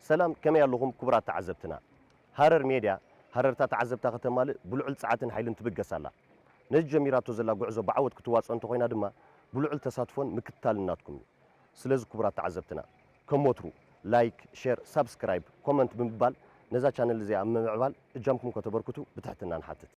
ሰላም፣ ከመይ ኣለኹም ክቡራት ተዓዘብትና? ሃረር ሜድያ፣ ሃረርታ ተዓዘብታ ከተማልእ ብልዑል ጸዓትን ሓይልን ትብገስ ኣላ። ነዚ ጀሚራቶ ዘላ ጉዕዞ ብዓወት ክትዋጽኦ እንተኾይና ድማ፣ ብልዑል ተሳትፎን ምክትታልን ናትኩም እዩ። ስለዚ ክቡራት ተዓዘብትና፣ ከም ወትሩ ላይክ፣ ሼር፣ ሳብስክራይብ፣ ኮመንት ብምባል ነዛ ቻነል እዚኣ ኣብ ምምዕባል እጃምኩም ከተበርክቱ ብትሕትና ንሓትት።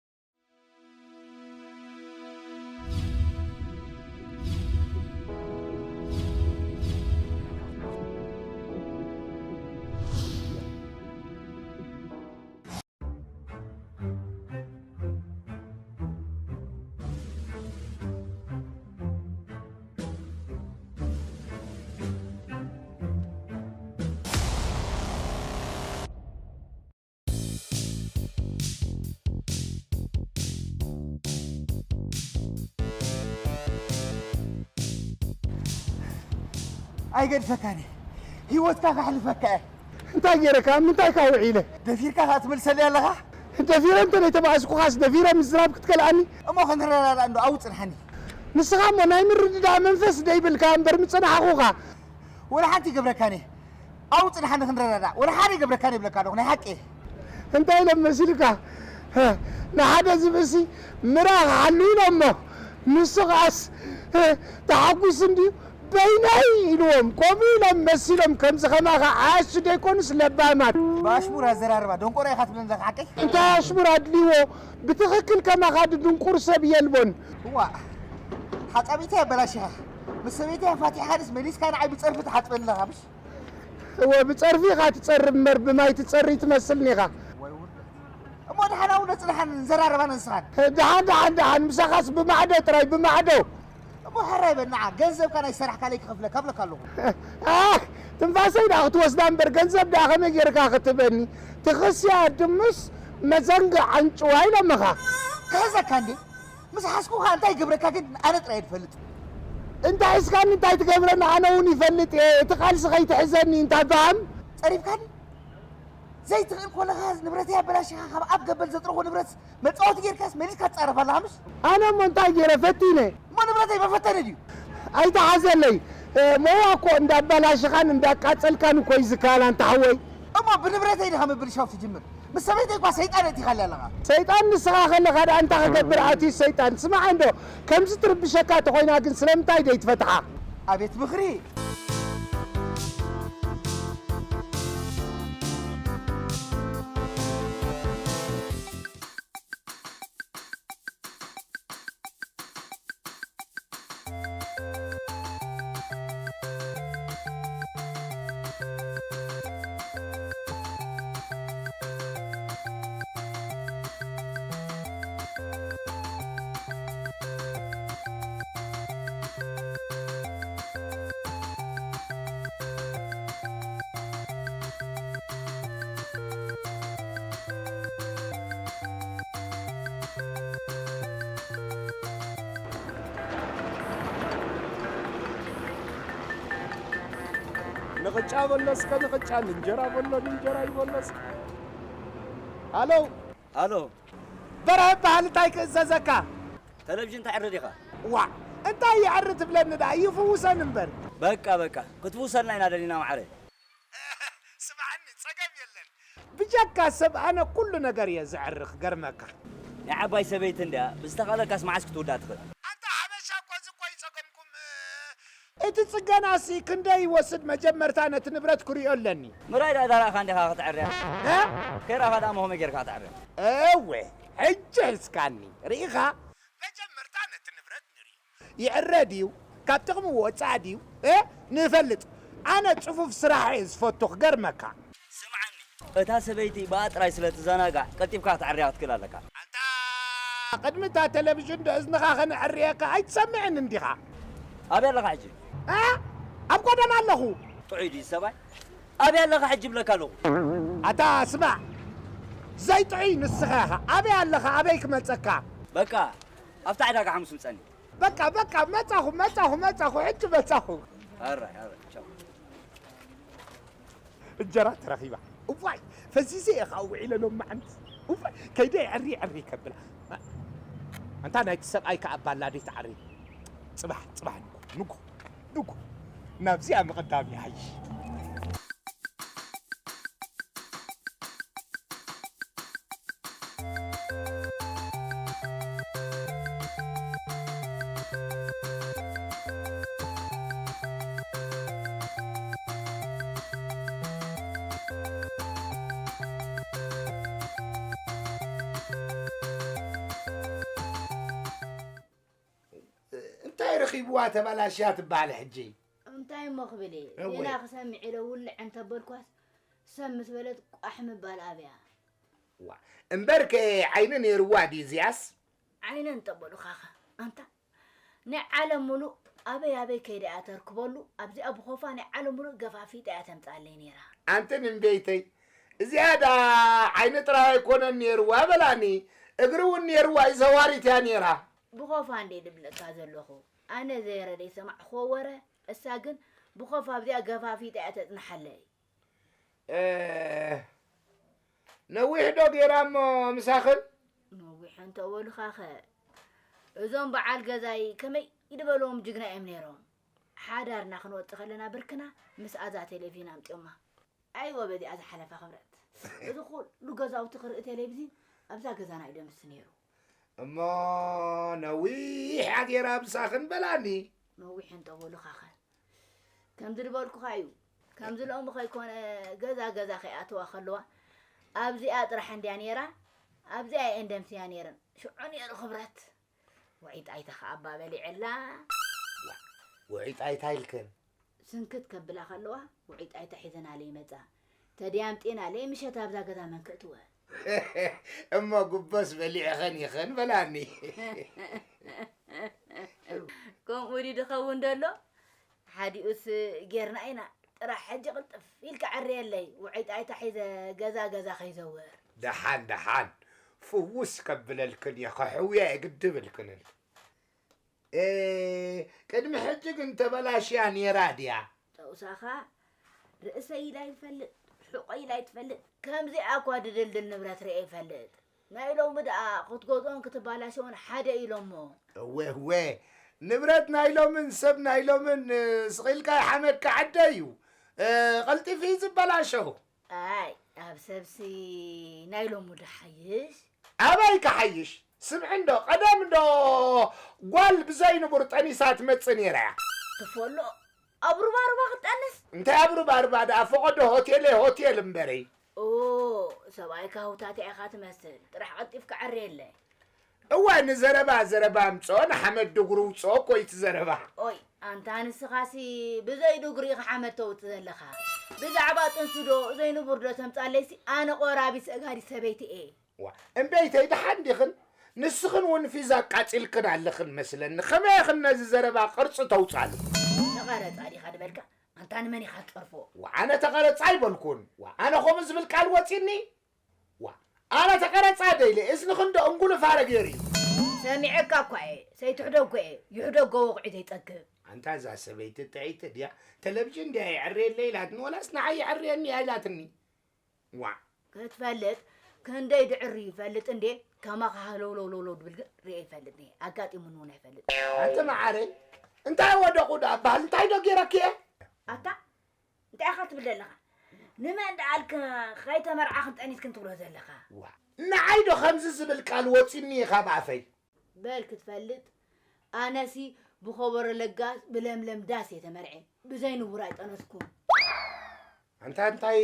ኣይገድፈካን እየ። ህይወትካ ከሕልፈካ እየ። እንታይ ገይረካ? ምንታይ ካ ውዒለ? ደፊርካ ከኣ ትምልሰለይ ኣለኻ? ደፊረ እንተ ዘይተባእስኩኻስ ደፊረ ምዝራብ ክትከልኣኒ? እሞ ክንረዳዳእ እንዶ ኣብኡ ጽንሓኒ። ንስኻ እሞ ናይ ምርድዳእ መንፈስ ደይብልካ እምበር ምጸናሕኹኻ። ወላ ሓንቲ ይገብረካን እየ። ኣብኡ ጽንሓኒ ክንረዳዳእ። ወላ ሓደ ይገብረካን እየ ይብለካ ኣለኹ፣ ናይ ሓቂ። እንታይ ኢሎም መሲልካ? ንሓደ ዝብእሲ ምራ ክሓሉ ኢሎሞ። ንሱ ኸኣስ ተሓጒሱ እንድዩ። በይነይ ኢልዎም። ከምኡ ኢሎም መሲሎም ከምዚ ኸማኻ ዓያሹ ደይኮኑስ ለባማት። ብኣሽሙር ኣዘራርባ ደንቆሮ ኢኻ ትብለኒ ዘለኻ ሓቀይ? እንታይ ኣሽሙር ኣድልይዎ? ብትኽክል ከማኻ ድድንቁር ሰብ የልቦን። እዋ፣ ሓጻቢተይ ኣበላሽኻ። ምስ ሰበይተይ ኣፋቲሕካንስ መሊስካ ንዓይ ብጸርፊ ትሓጽበኒ ኣለኻ ምሽ? እወ፣ ብጸርፊ ኢኻ ትጸርብ እምበር ብማይ ትጸሪ ትመስልኒ ኢኻ። ወይ ውርደት። እሞ ደሓን እውን ነጽንሓን ንዘራረባ ነንስኻን። ደሓን፣ ደሓን፣ ደሓን፣ ምሳኻስ ብማዕዶ ጥራይ፣ ብማዕዶ። እሞ ሕራይ በል ንዓ፣ ገንዘብካ ናይ ሰራሕካለይ ክኸፍለካ እብለካ ኣለኹ። ኣህ፣ ትንፋሰይ ደኣ ክትወስዳ እምበር ገንዘብ ደኣ ከመይ ጌርካ ክትበኒ? ትኽስያ ድምስ መዘንግዕ ኣንጭዋ ኢሎምኻ። ክሕዘካ እንዴ? ምስ ሓዝኩኻ እንታይ ገብረካ ግን ኣነ ጥራይ እየ ዝፈልጥ። እንታይ ሒዝካኒ እንታይ ትገብረኒ ኣነ እውን ይፈልጥ እየ። እቲ ቃልሲ ከይትሕዘኒ እንታይ ፋሃም? ጸሪፍካኒ? ዘይትኽእል ኮለኻ ንብረተይ ኣበላሽኻ ካብ ኣብ ገበል ዘጥረኹ ንብረት መጻወቲ ጌርካስ መሊስካ ትጻረፍ ኣለኻ ምሽ? ኣነ እሞ እንታይ ገይረ ፈቲነ? እሞ ንብረተይ መፈተኒ ድዩ? ኣይትሓዘለይ። እ፣ ሞያ እኮ እንዳባላሽኻን እንዳቃጸልካን እኮ እዩ ዝከኣል ኣንታ ሓወይ። እሞ ብንብረተይ ዲኻ ምብልሻው ትጅምር? ምስ ሰበይተይ እኳ ሰይጣን ኣእቲኻለይ ኣለኻ። ሰይጣን ንስኻ ከለኻ ደኣ እንታይ ክገብር ኣትዩ ሰይጣን? ስማዕ እንዶ፣ ከምዚ ትርብሸካ ተኾይና ግን ስለምንታይ ደይትፈትሓ? ኣቤት ምኽሪ! ንቕጫ በሎ እስከ ንቕጫ፣ ንእንጀራ በሎ ንእንጀራ ይበሎ እስከ። ሃሎ። ሃሎ። በርሀ እበሃል፣ እንታይ ክእዘዘካ? ተለቪዥን ተዕሪ ዲኻ? ዋእ፣ እንታይ የዕሪ ትብለኒ ደኣ? ይፍውሰን እምበር። በቃ፣ በቃ፣ ክትፍውሰልና ኢና ደሊና ማዕረ። ስምዓኒ፣ ጸገም የለን። ብጀካ ሰብ ኣነ ኩሉ ነገር እየ ዘዕሪ፣ ክገርመካ። ናይ ዓባይ ሰበይቲ እንድያ፣ ብዝተኻእለካስ መዓስ ክትውዳእ ትኽእል? ኣንታ ሓበሻ እኮ እዚ እኮ እዩ ጸገምኩም። እቲ ጽገናሲ ክንደይ ይወስድ? መጀመርታ ነቲ ንብረት ክርእዮ ኣለኒ። ምራይ ደኣ ዳራእኻ እንዲኻ ክትዕርያ። እ? ከይራኻ ደኣ መኸመይ ጌርካ ክትዕርያ? እወ፣ ሕጂ ሒዝካኒ። ርኢኻ? መጀመርታ ነቲ ንብረት ንርኢ። ይዕረ ድዩ? ካብ ጥቕሚ ወጻኢ ድዩ? እ? ንፈልጥ። ኣነ ጽፉፍ ስራሕ እየ ዝፈቱ፣ ክገርመካ። ስምዓኒ፣ እታ ሰበይቲ ብኣ ጥራይ ስለ ትዘናጋዕ፣ ቀልጢፍካ ክትዕርያ ክትክእል ኣለካ። ኣንታ ቅድሚ እታ ቴሌቪዥን ዶ እዝንኻ ከነዕርየካ ኣይትሰምዕን እንዲኻ? ኣበይ ኣለኻ ሕጂ? እ? ኣብ ጎደና ኣለኹ። ጥዑይ ድዩ ሰብኣይ? ኣበይ ኣለኻ ሕጂ እብለካ ኣለኹ። ኣታ ስማዕ፣ ዘይጥዑይ ንስኻ ኢኻ። ኣበይ ኣለኻ? ኣበይ ክመጸካ? በቃ፣ ኣብታ ዕዳጋ ሓሙስ ምጸኒ። በቃ፣ በቃ፣ መጻኹ፣ መጻኹ፣ መጻኹ፣ ሕጂ መጻኹ። ኣራይ፣ ኣራይ፣ ቻው። እንጀራ ተረኺባ። እዋይ፣ ፈዚዘ እየ ኸዓ ውዒለ ሎማዓንቲ። እዋይ፣ ከይደ የዕሪ፣ የዕሪ ከብላ። ኣንታ ናይቲ ሰብኣይ ከኣ ባላ ደይትዓሪ። ጽባሕ፣ ጽባሕ ንግሆ፣ ንግሆ፣ ንግሆ። ናብዚኣ ምቕዳም ይሓይሽ። እንታይ ረኺብዋ ተባላሽያ ትበሃል ሕጂ? እንታይ እሞ ክብል እየ? እወ። ዜና ክሰምዕ ኢለ ውልዕ እንተበልኳስ፣ ሰብ ምስ በለት ቋሕ ምባል ኣብያ። ዋ፣ እምበርከ ዓይኒ ነይርዋ ድዩ እዚኣስ? ዓይኒ እንተበሉኻኸ? ኣንታ ናይ ዓለም ሙሉእ ኣበይ ኣበይ ከይዳ እያ ተርክበሉ? ኣብዚኣ ብኾፋ ናይ ዓለም ሙሉእ ገፋፊጣ እያ ተምጻለይ ነይራ። ኣንቲ ንንቤይተይ፣ እዚኣ ዳ ዓይኒ ጥራይ ኣይኮነን ነይርዋ በላኒ፣ እግሪ እውን ነይርዋ እዩ ዘዋሪት እያ ነይራ። ብኾፋ እንዴ ድብለካ ዘለኹ፣ ኣነ ዘይረ ዘይሰማዕኹዎ ወረ፣ እሳ ግን ብኾፋ ኣብዚኣ ገፋፊጣ እያ ተጽንሓለይ። እ፣ ነዊሕ ዶ ገይራ እሞ ምሳኽን? ነዊሕ እንተ በሉኻኸ፣ እዞም በዓል ገዛይ ከመይ ይድበልዎም ጅግና እዮም ነይሮም። ሓዳርና ክንወጽእ ከለና ብርክና ምስ ኣዛ ቴሌቪዥን ኣምጺኦማ። ኣይወ በዚኣ ዝሓለፋ ክብረት። እዚ ኩሉ ገዛውቲ ክርኢ ቴሌቪዥን ኣብዛ ገዛና እዩ ደምስ ነይሩ። እሞ ነዊሕ ኣጌራ ምሳኽን በላኒ። ነዊሕ እንተ በሉኻኸ። ከምዚ ዝበልኩኻ እዩ። ከምዚ ሎሚ ከይኮነ ገዛ ገዛ ከይኣተዋ ከለዋ ኣብዚኣ ጥራሕ እንድያ ነይራ፣ ኣብዚኣ እየን ደምስያ ነይረን። ሽዑ ነይሩ ክብረት። ውዒ ጣይታ ኸዓ ኣባ በሊዐላ። ዋ፣ ውዒ ጣይታ ኢልክን? ስንክት ከብላ ከለዋ ውዒ ጣይታ ሒዘናለይ መጻ። ተድያምጤናለይ ምሸት ኣብዛ ገዛ መን ክእትወ? እሞ ጉቦስ በሊዕኸን ኢኽን በላኒ። ከምኡ ድዩ ድኸውን ደሎ? ሓዲኡስ ጌርና ኢና። ጥራሕ ሕጂ ቅልጥፍ ኢልካ ዕርየለይ። ውዒ ጣይታ ሒዘ ገዛ ገዛ ከይዘውር። ደሓን ደሓን። ፍውስ ከብለልክን እየ፣ ከሕውያ እየ ግዲ ብልክንን። እ፣ ቅድሚ ሕጂ ግን ተበላሽያ ነይራ ድያ? ጨውሳኻ ርእሰይ ኢላ ይፈልጥ፣ ሕቖይ ኢላ ይትፈልጥ። ከምዚኣ እኳ ድድልድል ንብረት ርእየ ይፈልጥ። ናይ ሎሚ ደኣ ክትገዝኦን ክትባላሸዎን ሓደ ኢሎሞ። እወ፣ እወ። ንብረት ናይ ሎምን ሰብ ናይ ሎምን፣ እ፣ ስቕ ኢልካ ይሓመድካ ዓደ እዩ። እ፣ ቀልጢፉ እዩ ዝበላሸው። ኣይ፣ ኣብ ሰብሲ ናይ ሎሚ ዶ ሓይሽ? ኣበይ ክሓይሽ? ስምዒ እንዶ፣ ቀደም እንዶ ጓል ብዘይ ንቡር ጠኒሳ ትመጽእ ነይራ እያ። ትፈሎ፣ ኣብ ሩባሩባ ክትጠንስ? እንታይ ኣብ ሩባሩባ ደኣ፣ ፈቐዶ ሆቴለይ ሆቴል እምበረይ። ኦ፣ ሰብኣይካ ህውታትያ ኢኻ ትመስል። ጥራሕ ቀልጢፍካ ዕርየለይ። እወ፣ ንዘረባ ዘረባ ኣምጽኦ፣ ንሓመድ ድጉሪ ውጽኦ እኮ እዩ እቲ ዘረባ። ኦይ፣ ኣንታ ንስኻሲ ብዘይ ድጉሪ ኢኻ ሓመድ ተውጽእ ዘለኻ። ብዛዕባ ጥንሲ ዶ ዘይንቡር ዶ ተምጻለይሲ፣ ኣነ ቆራቢት ሰጋዲት ሰበይቲ እየ። ዋ፣ እምበይተይ ደሓን ዲኽን? ንስኽን እውን ፊዛ ኣቃጺልክን ኣለኽን መስለኒ። ከመይ ኢኽን ነዚ ዘረባ ቅርጺ ተውጻሉ? ተቐረጻ ዲኻ ድበልካ? ኣንታ ንመን ኢኻ ትጸርፎ? ዋ፣ ኣነ ተቐረጻ ኣይበልኩን። ዋ፣ ኣነ ከምኡ ዝብል ቃል ወጺኒ? ዋ፣ ኣነ ተቐረጻ ደይለ፣ እዝንኽን ዶ እንጉልፋረ ገይሩ እዩ? ሰሚዐካ እኳ እየ፣ ሰይትሕደጎ እየ፣ ይሕደጎ ወቕዒ ዘይጸግብ። ኣንታ እዛ ሰበይቲ ጥዕይቲ ድያ? ተለቪዥን ድያ የዕርየለይ ኢላትኒ፣ ወላስ ንዓይ የዕርየኒ እያ ኢላትኒ? ዋ። ክትፈልጥ ክንደይ ድዕሪ ይፈልጥ እንዴ? ከማኻ ሃለውለውለውለው ድብል ግን ርኤ ይፈልጥ እየ። ኣጋጢሙኒ እውን ኣይፈልጥ። ኣንቲ መዓረይ፣ እንታይ ወደቑ ደኣ በሃል? እንታይ ዶ ገይረኪ እየ? ኣታ፣ እንታይ ኢኻ ትብል ዘለኻ? ንመን ደኣልክ ከይተመርዓኽን ጠኒስክን ትብሎ ዘለኻ? ዋ። ንዓይ ዶ ከምዚ ዝብል ቃል ወጺኒ እዩ ካብ ኣፈይ? በል ክትፈልጥ፣ ኣነሲ ብኸበሮ ለጋስ ብለምለም ዳስ እየ ተመርዐ። ብዘይ ንቡር ኣይጠነስኩን። ኣንታ እንታይ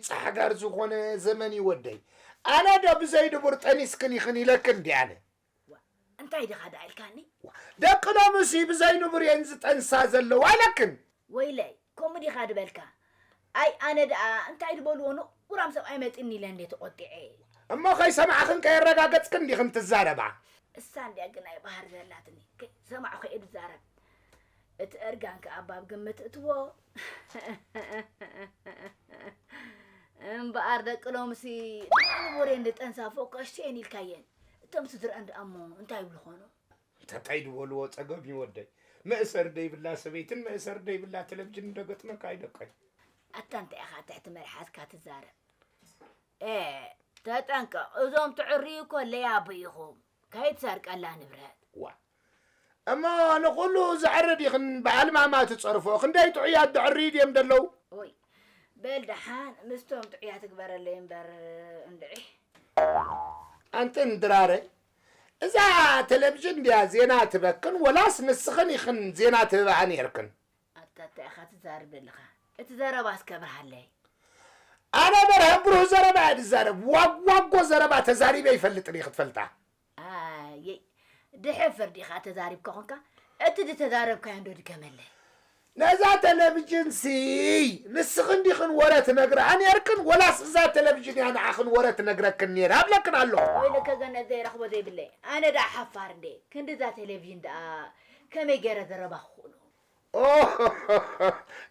ጻዕጋር ዝኾነ ዘመን እዩ ወደይ። ኣነ ዶ ብዘይ ንቡር ጠኒስክን ኢኽን ኢለክን እንዲ ኣነ? ዋ፣ እንታይ ዲኻ ደኣ ኢልካኒ? ዋ፣ ደቂ ሎምሲ ብዘይ ንቡር እየን ዝጠንሳ ዘለዋ ኢለክን። ወይለይ፣ ከምኡ ዲኻ ድበልካ? ኣይ፣ ኣነ ደኣ እንታይ ድበልዎ ንቑራም ሰብኣይ መጺኒ ኢለ እንዴ ተቖጢዐ። እሞ ከይሰማዕኽን ከየረጋገጽክን ዲኽን ትዛረባ? እሳ እንድያ ግን ናይ ባህሪ ዘላትኒ። ከይሰማዕኹ እየ ድዛረብ። እቲ እርጋን ከኣ ባብ ግምት እትዎ። እምበኣር ደቂ ሎምሲ ንወሬ እንድጠንሳ ፎከስ እየን ኢልካየን። እቶም ስድረአን ደኣ እሞ እንታይ ይብሉ ኾኑ? እንታይ ድበልዎ ጸገም እዩ ወደይ። መእሰሪ ደይብላ ሰበይትን መእሰሪ ደይብላ ቴሌቪዥን እንዶ ገጥመካ እዩ ደቀይ። ኣታ እንታይ ኢኻ ትሕቲ መልሓስካ ትዛረብ? ኤ፣ ተጠንቀቕ፣ እዞም ትዕርዩ እኮ ለያቡ ኢኹም። ከይትሰርቀላ ንብረት። ዋ። እሞ ንኹሉ ዘዕሪ ዲኽን ብኣልማማ ትጸርፎ? ክንደይ ጥዑያት ዘዕርዩ ድዮም ደለዉ? ኦይ፣ በል ደሓን ምስቶም ጥዑያት ትግበረለይ እምበር እንድዒ። ኣንትን ድራረ፣ እዛ ቴሌቪዥን ድያ ዜና ትበክን ወላስ ንስኽን ኢኽን ዜና ትህብኣ ነይርክን? ኣታ እንታይ ኢኻ ትዛረብ ዘለኻ? እቲ ዘረባ እስከ ብርሃለይ። ኣነ በርሀ ብሩህ ዘረባ እየ ዝዛረብ። ዋጓጎ ዘረባ ተዛሪበ ይፈልጥን እየ ክትፈልጣ። ኣየይ፣ ድሕር ፈርዲኻ ተዛሪብካ ኾንካ፣ እቲ ዝተዛረብካዮ እንዶ ድገመለይ። ነዛ ቴሌቪዥን ሲ ንስኽን ዲኽን ወረ ትነግርኣ ነርክን ወላስ እዛ ቴሌቪዥን እያ ንዓኽን ወረ ትነግረክን ነይራ ኣብለክን ኣለኹ። ወይለከ ገነት ዘይረኽቦ ዘይብለይ ኣነ ደኣ ሓፋር እንዴ ክንዲ እዛ ቴሌቪዥን ደኣ ከመይ ገይረ ዘረባ ክኽእሎ።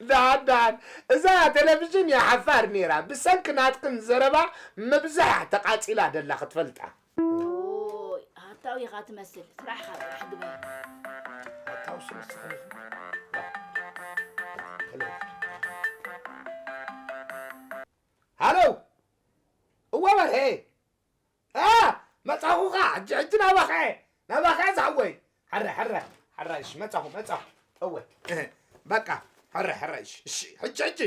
ደሓን ደሓን እዛ ቴሌቪዥን እያ ሓፋር ነይራ ብሰንኪ ናትክን ዘረባ ምብዛሕ ተቓፂላ ደላ ክትፈልጣ። ኣታዊ ኢኻ ትመስል ስራሕኻ ጥራሕ ግበር። ኣታዊ ስምስኽን ኢኺ። ሃሎ እወ በርሄ እ መጻኹኻ ሕጂ ሕጂ ናባኸ ናባኸ ዝሓወይ ሕረ ሕረ ሕረ እሺ መጻኹ መጻኹ እወ በቃ ሕረ ሕረ እሺ እሺ ሕጂ ሕጂ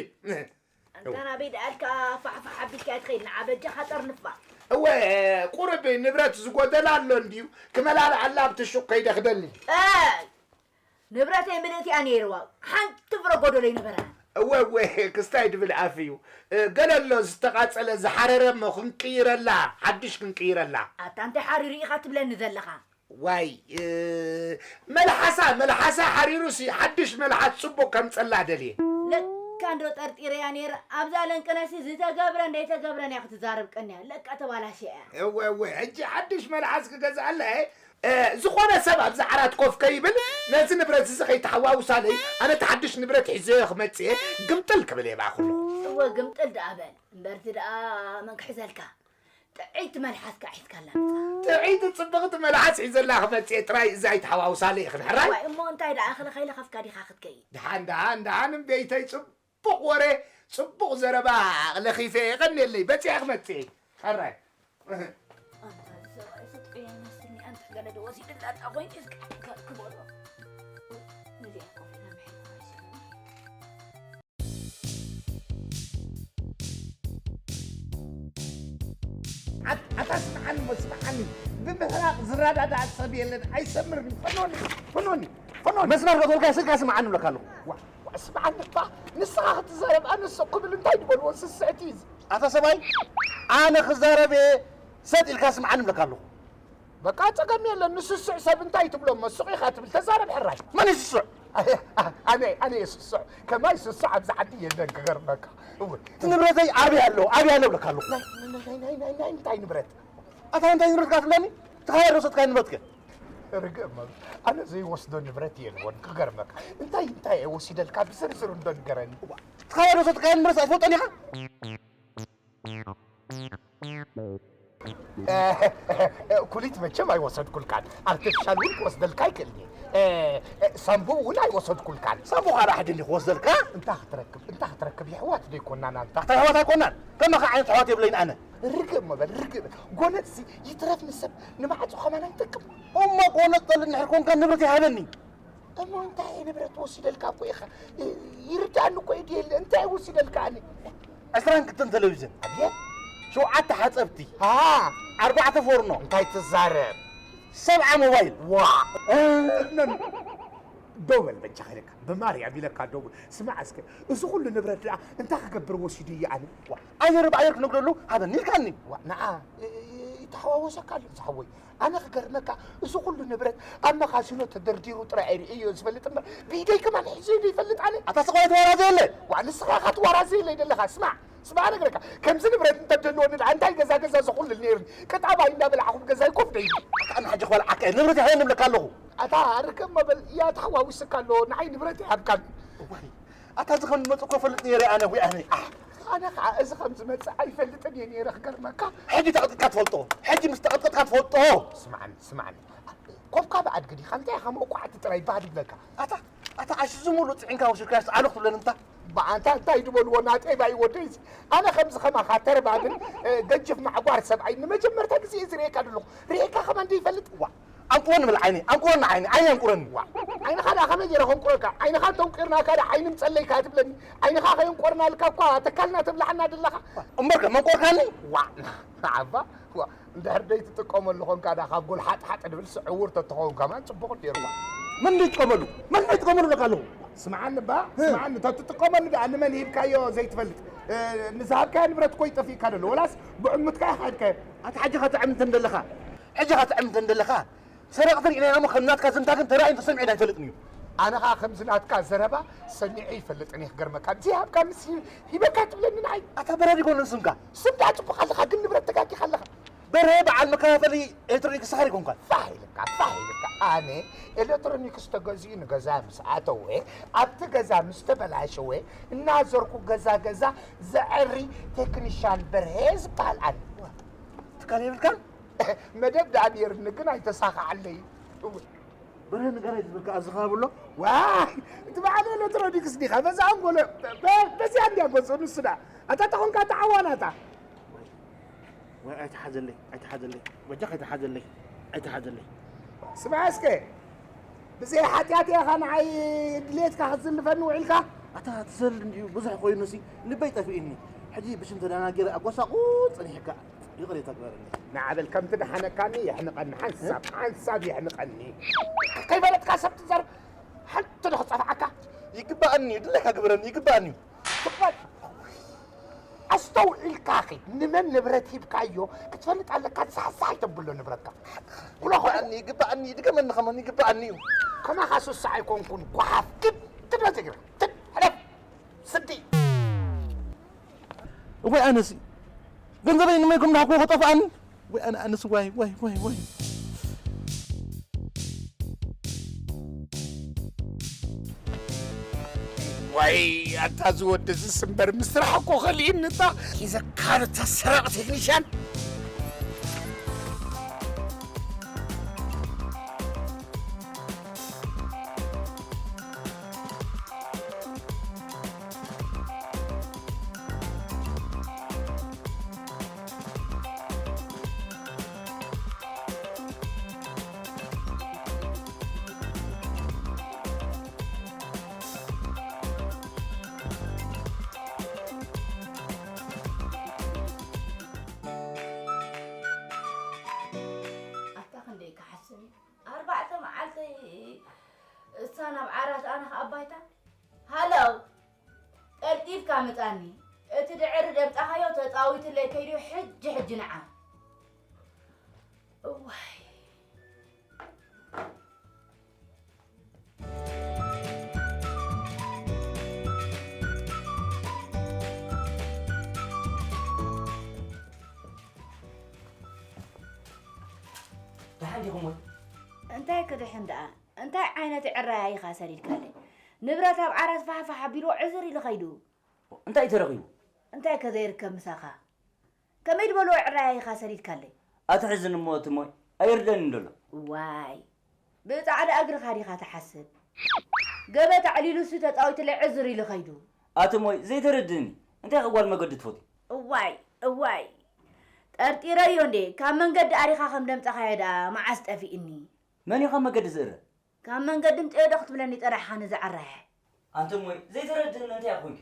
ኣንታ ናበይ ደኣልካ ፋሕፋሕ ኣቢልካ ትኸይድ ንዓ በጃኻ ጠርንፋ። እወ ቁርብ ንብረት ዝጎደላ ኣሎ እንድዩ ክመላልዓላ ኣብቲ ሹቕ ከይደ ክደሊ። ንብረተይ ምልእቲ እያ ነይርዋ ሓንቲ ፍረ ጎደሎ ኣይነበራን። እወ እወ ክስታይ ድብል ኣፍ እዩ። ገለ ኣሎ ዝተቓጸለ ዝሓረረ እሞ ክንቅይረላ ሓድሽ ክንቅይረላ። ኣታ እንታይ ሓሪሩ ኢኻ ትብለኒ ዘለኻ? ዋይ መልሓሳ መልሓሳ ሓሪሩሲ ሓድሽ መልሓስ ጽቡቕ ከምጸላ ደልየ። ለካ እንዶ ጠርጢረያ ነይረ ኣብዛ ለንቅነሲ ዝተገብረ እንደይተገብረን እያ ክትዛረብ ቀንያ ለካ ተባላሽያ እያ። እወ እወ ሕጂ ሓድሽ መልሓስ ክገዝኣላ እየ። ዝኾነ ሰብ ኣብዚ ዓራት ኮፍ ከይብል ነዚ ንብረት እዚ ከይተሓዋውሳለይ ኣነ እቲ ሓድሽ ንብረት ሒዘዮ ክመጽእ እየ ግምጥል ክብል እየ ብኣኹሉ። እወ ግምጥል ደኣ በል እምበርቲ ደኣ መን ክሕዘልካ ጥዕይቲ መልሓስካ ሒዝካላ መጻ። ጥዕይቲ ጽብቕቲ መልሓስ ሒዘላ ክመጽእ እየ ጥራይ እዚ ኣይተሓዋውሳለይ ኢኽን ሕራይ። ዋይ እሞ እንታይ ደኣ እኽሊ ከይለኸፍካ ዲኻ ክትከይድ። ደሓን ደሓን ደሓን እምቤይተይ ጽቡቕ ወረ ጽቡቕ ዘረባ ለኺፈ የቐንየለይ በጺሐ ክመጽእ እየ ሕራይ። ኣንታ እዚ ሰብኣይ ስጡይ ኣይመስልኒ ኣንታ ገለ ዶ ወሲድላታ ኮይኑ እስከ ክበሎ ነዚኣ ኮፍ ኢላ ምሕል ኣታ ስምዓኒ እሞ ስምዓኒ ብምሕራቕ ዝረዳዳእ ሰብ የለን ኣይሰምርን ፈኖኒ ፈኖኒ ፈኖኒ መስመር ከቶልካ ስልካ ስምዓኒ ብለካ ኣለኹ ስምዓኒ እባ ንስኻ ክትዛረብ ኣነ ስቕ ክብል እንታይ ዝበልዎ ስስዕቲ እዩ ኣታ ሰብኣይ ኣነ ክዛረብ እየ ሰጥ ኢልካ ስምዓኒ ብለካ ኣለኹ በቃ ጸገም የለን ንስስዕ ሰብ እንታይ ትብሎ እሞ ስቕ ኢኻ ትብል ተዛረብ ሕራይ መን እዩ ስሱዕ ኣነ ኣነ እየ ስሱዕ ከማይ ስሱዕ ኣብዚ ዓዲ የለን ክገርመካ እወ እቲ ንብረተይ ኣበይ ኣሎ ኣበይ ኣሎ ብለካ ኣለኹ ናይ ናይ ናይ ናይ ናይ እንታይ ንብረት ኣታ እንታይ ንብረትካ ትብለኒ ተኻየድ ወሰድካዮ ንብረትከ ርግእ መም ኣነ ዘይወስዶ ንብረት የልቦን ክገርመካ እንታይ እንታይ እየ ወሲደልካ ብዝርዝር እንዶ ንገረኒ እዋ ትኻየድ ወሰድካዮ ንብረት ኣይትፈልጦን ኢኻ ኩሊት መቸም ኣይወሰድኩልካን ኣርቲፊሻል እውን ክወስደልካ ይክእል እየ ሳምቡ እውን ኣይወሰድኩልካን ሳምቡ ካዳ ሕድሊ ክወስደልካ እንታ ክትረክብ እንታ ክትረክብ የሕዋት ዘይኮናና እንታ ኣሕዋት ኣይኮናን ከማኻ ዓይነት ኣሕዋት የብለይን ኣነ ርግእ እሞ በል ርግእ በል ጎነጽሲ ይትረፍ ንሰብ ንማዕጾ ከማን ኣይጠቅም እሞ ጎነጽ ጠል እንድሕር ኮንካ ንብረት ይሃበኒ እሞ እንታይ ንብረት ወሲደልካ እኮ ኢኻ ይርዳእኒ እኮ እዩ ድየለ እንታይ ወሲደልካ ኣነ ዕስራን ክልተን ቴሌቪዥን ኣቤት ሸውዓተ ሓፀብቲ ኣርባዕተ ፎርኖ እንታይ ትዛረብ ሰብዓ ሞባይል ዋ ደው በል በጃኻ ኢለካ ብማርያም ኢለካ ደው በል ስማዕ እስከ እዚ ኩሉ ንብረት ደኣ እንታይ ክገብር ወሲዱ እዩ ኣነ ኣየር ብኣየር ክነግረሉ ሃበኒ ኢልካኒ ንዓ ይተሓዋወሰካ ኣሎ ዝሓወይ ኣነ ክገርመካ እዚ ኩሉ ንብረት ኣብ መኻሲኖ ተደርዲሩ ጥራይ ኣይርእዮ ዝፈልጥ እምበር ብኢደይ ከማን ሒዘ ዶ ይፈልጥ ኣነ ኣታ ስቕ ኢልካ ትወራዘየለይ ዋእ ንስኻ ኢኻ ትወራዘየለይ ዘለኻ ስማዕ ስማዕ እነግረካ ከምዚ ንብረት እንተደልወኒ ደኣ እንታይ ገዛ ገዛ ዘኹልል ነይርኒ ቅጣባይ እንዳበላዕኹ ኣብ ገዛይ ኮፍ ደይለ ኣታ ኣነ ሕጂ ክበልዓካ እየ ንብረት ይሃበኒ እብለካ ኣለኹ ኣታ ርክብ መበል እያ ተሓዋዊስካ ኣሎ ንዓይ ንብረት ይሃብካኒ እዋይ ኣታ እዚ ከም ዝመጽእ እኮ እፈልጥ ነይረ ኣነ ወይ ኣነ ኣሕ ኣነ ከዓ እዚ ከም ዝመጽእ ኣይፈልጥን እየ ነይረ ክገርመካ ሕጂ ተቐጢጥካ ትፈልጦ ሕጂ ምስ ተቐጥቀጥካ ትፈልጦ ስምዓኒ ስምዓኒ ኮፍካ ብኣድጊ ዲኻ እንታይ ኢኻ መውቋዕቲ ጥራይ ባህ ድብለካ ኣታ ኣታ ዓሽ ዝሙሉ ጽዒንካ ወሲድካስ ኣሉ ክትብለኒ እንታ ብኣንታ እንታይ ድበልዎ ናጤባይ ወደይ ኣነ ከምዚ ከማኻ ተርባብን ገጅፍ ማዕጓር ሰብኣይ ንመጀመርታ ግዜ እየ ዝርእየካ ዘለኹ ርእየካ ከማን ደይፈልጥ ዋ ኣንቁረኒ በል ዓይነይ ኣንቁረኒ ዓይነይ ዓይነይ ኣንቁረኒ ዋ ዓይንኻ ደኣ ከመይ ገይረ ከንቁረካ ዓይንኻ እንተንቂርናካ ደኣ ዓይኒ ምጸለይካ ትብለኒ ዓይንኻ ከየንቆርናልካ እኳ ተካልና ተብላዓና ደለኻ እምበርከ መንቆርካኒ ዋ ንዓባ ዋ እንድሕር ደይትጥቀመሉ ኾንካ ደኣ ካብ ጎል ሓጥሓጥ ድብል ስዕውር ተትኸውን ከማን ጽቡቕ ነይሩ ዋ መን ደይጥቀመሉ መን ደይጥቀመሉ ለካ ኣለኹ ስምዓኒ እባ ስምዓኒ ተትጥቀመሉ ደኣ ንመን ሂብካዮ ዘይትፈልጥ ንዝሃብካዮ ንብረት እኮ ይጠፊእካ ደሎ ወላስ ብዕሙትካ ኢኻ ሂብካዮ ኣቲ ሓጂ ኸትዕምት እንደለኻ ሕጂ ኸትዕምት እንደለኻ ሰረቕቲ ርኢና ኢና እሞ ከም ናትካ ዝምታ ግን ተራእዩን ተሰሚዑን ኣይፈልጥን እዩ። ኣነ ኸኣ ከምዚ ናትካ ዘረባ ሰሚዐ ይፈልጥን እየ። ክገርመካ፣ ዘይሃብካ ምስ ሂበካ ትብለኒ ንዓይ። ኣታ በራድ ይኮነን ስምካ። ስምካ ጽቡቕ ኣለኻ፣ ግን ንብረት ተጋጊኻ ኣለኻ። በርሀ በዓል መከፋፈሊ ኤሌክትሮኒክስ ሰሓር ይኮንኳን። ፋሕ ኢልካ፣ ፋሕ ኢልካ። ኣነ ኤሌክትሮኒክስ ተገዚኡ ንገዛ ምስ ኣተወ፣ ኣብቲ ገዛ ምስ ተበላሸወ፣ እናዘርኩ ገዛ ገዛ ዘዐሪ ቴክኒሻን በርሀ ዝበሃል ኣነ። ትካል የብልካን? መደብ ደኣ ነይርኒ ግን ኣይተሳኽዓለይ። እወ። በርሀ ንገረይ ዝብል ከኣ ዝኸብሎ? ዋይ፣ እቲ በዓል ኤሌክትሮኒክስ ዲኻ? በዛ ኣንጎሎ፣ በ-፣ በዚኣ እንድያ ገጹ ንሱ ደኣ። ኣታ ተኾንካ ተዓዋናታ። ወይ ኣይትሓዘለይ፣ ኣይትሓዘለይ። በጃኻ ኣይትሓዘለይ፣ ኣይትሓዘለይ። ስማዕ እስከ፣ ብዘይ ሓጢኣት ኢኻ ንዓይ ድሌትካ ክትዝልፈኒ ውዒልካ? ኣታ ትዘል እንድዩ ብዙሕ ኮይኑሲ ልበይ ጠፊኡኒ። ሕጂ ብሽም ተደናጊረ ኣጎሳቑል ጸኒሕካ። ይቕሬታ ግበረለይ። ንዓ በል ከምቲ ደሓነካኒ የሕንቐኒ። ሓንሳብ፣ ሓንሳብ የሕንቐኒ። ከይፈለጥካ ሰብ ትዛረብ ሓንቲ ዶ ክጸፍዓካ? ይግባኣኒ እዩ፣ ድሌካ ግበረኒ፣ ይግባኣኒ እዩ። ትቕበል። ኣስተውዒልካ ኺድ። ንመን ንብረት ሂብካዮ ክትፈልጥ ኣለካ። ዛሕዛሕ ኣይተብሎ ንብረትካ። ኩሎ ይግባኣኒ፣ ይግባኣኒ፣ ድገመኒ ከማን ይግባኣኒ እዩ። ከማኻ ሱሳ ኣይኮንኩን ጓሓፍ። ክድ ትድረዝ እግሪ። ትድ ሕለፍ። ስዲ። እዋይ ኣነሲ ገንዘበይ ንመይኩም ናኩ ከጠፋኣኒ። ወይ ኣነ ኣነሲ ዋይ ዋይ ዋይ ዋይ። ዋይ ኣታ ዝወዲ ዝስምበር ምስራሕ እኮ ከሊእኒ እታ ሒዘካ ነታ ሰራቕ ቴክኒሻን። ኣታ ክንደይ ክሓስብ እዩ። ኣርባዕተ መዓልቲ እሳ ናብ ዓራት ኣነ ከኣ ባይታ። ሃሎ፣ ቀልጢፍካ ምጻኒ። እቲ ድዕሪ ደምጻኻዮ ተጻዊትለይ ከይዱ ሕጂ ሕጂ ንዓ። እዋይ። ደሓን ዲኹም ወይ? እንታይ ክድሕን ደኣ? እንታይ ዓይነት ዕራያ ኢኻ ሰዲድካለይ? ንብረት ኣብ ዓራት ፋሕፋሕ ኣቢልዎ ዕዝር ኢሉ ኸይዱ። እንታይ ተረኺቡ? እንታይ ከ ዘይርከብ ምሳኻ? ከመይ ዝበልዎ ዕራያ ኢኻ ሰዲድካለይ? ኣትሕዝን እሞ እቲ ሞይ ኣይርደንን ደሎ። ዋይ፣ ብጻዕዳ እግርኻ ዲኻ ትሓስብ? ገበት ኣዕሊሉሲ ተጻዊትለይ ዕዝር ኢሉ ኸይዱ። ኣቲ ሞይ ዘይተረድእኒ፣ እንታይ ከ ጓል መገዲ ትፈትዩ? እዋይ፣ እዋይ፣ ጠርጢረዮ እንዴ፣ ካብ መንገዲ ኣሪኻ ከም ደምጻኻዮ ደኣ መዓስ ጠፊእኒ? መን እዩ ካብ መገዲ ዝእረ? ካብ መንገዲ ምጽኤ ዶ ክትብለኒ ጸናሕኻ ነዚ ዓራየ? ኣንቲ እሞይ ዘይተረድእኒ እንታይ ኮንኪ?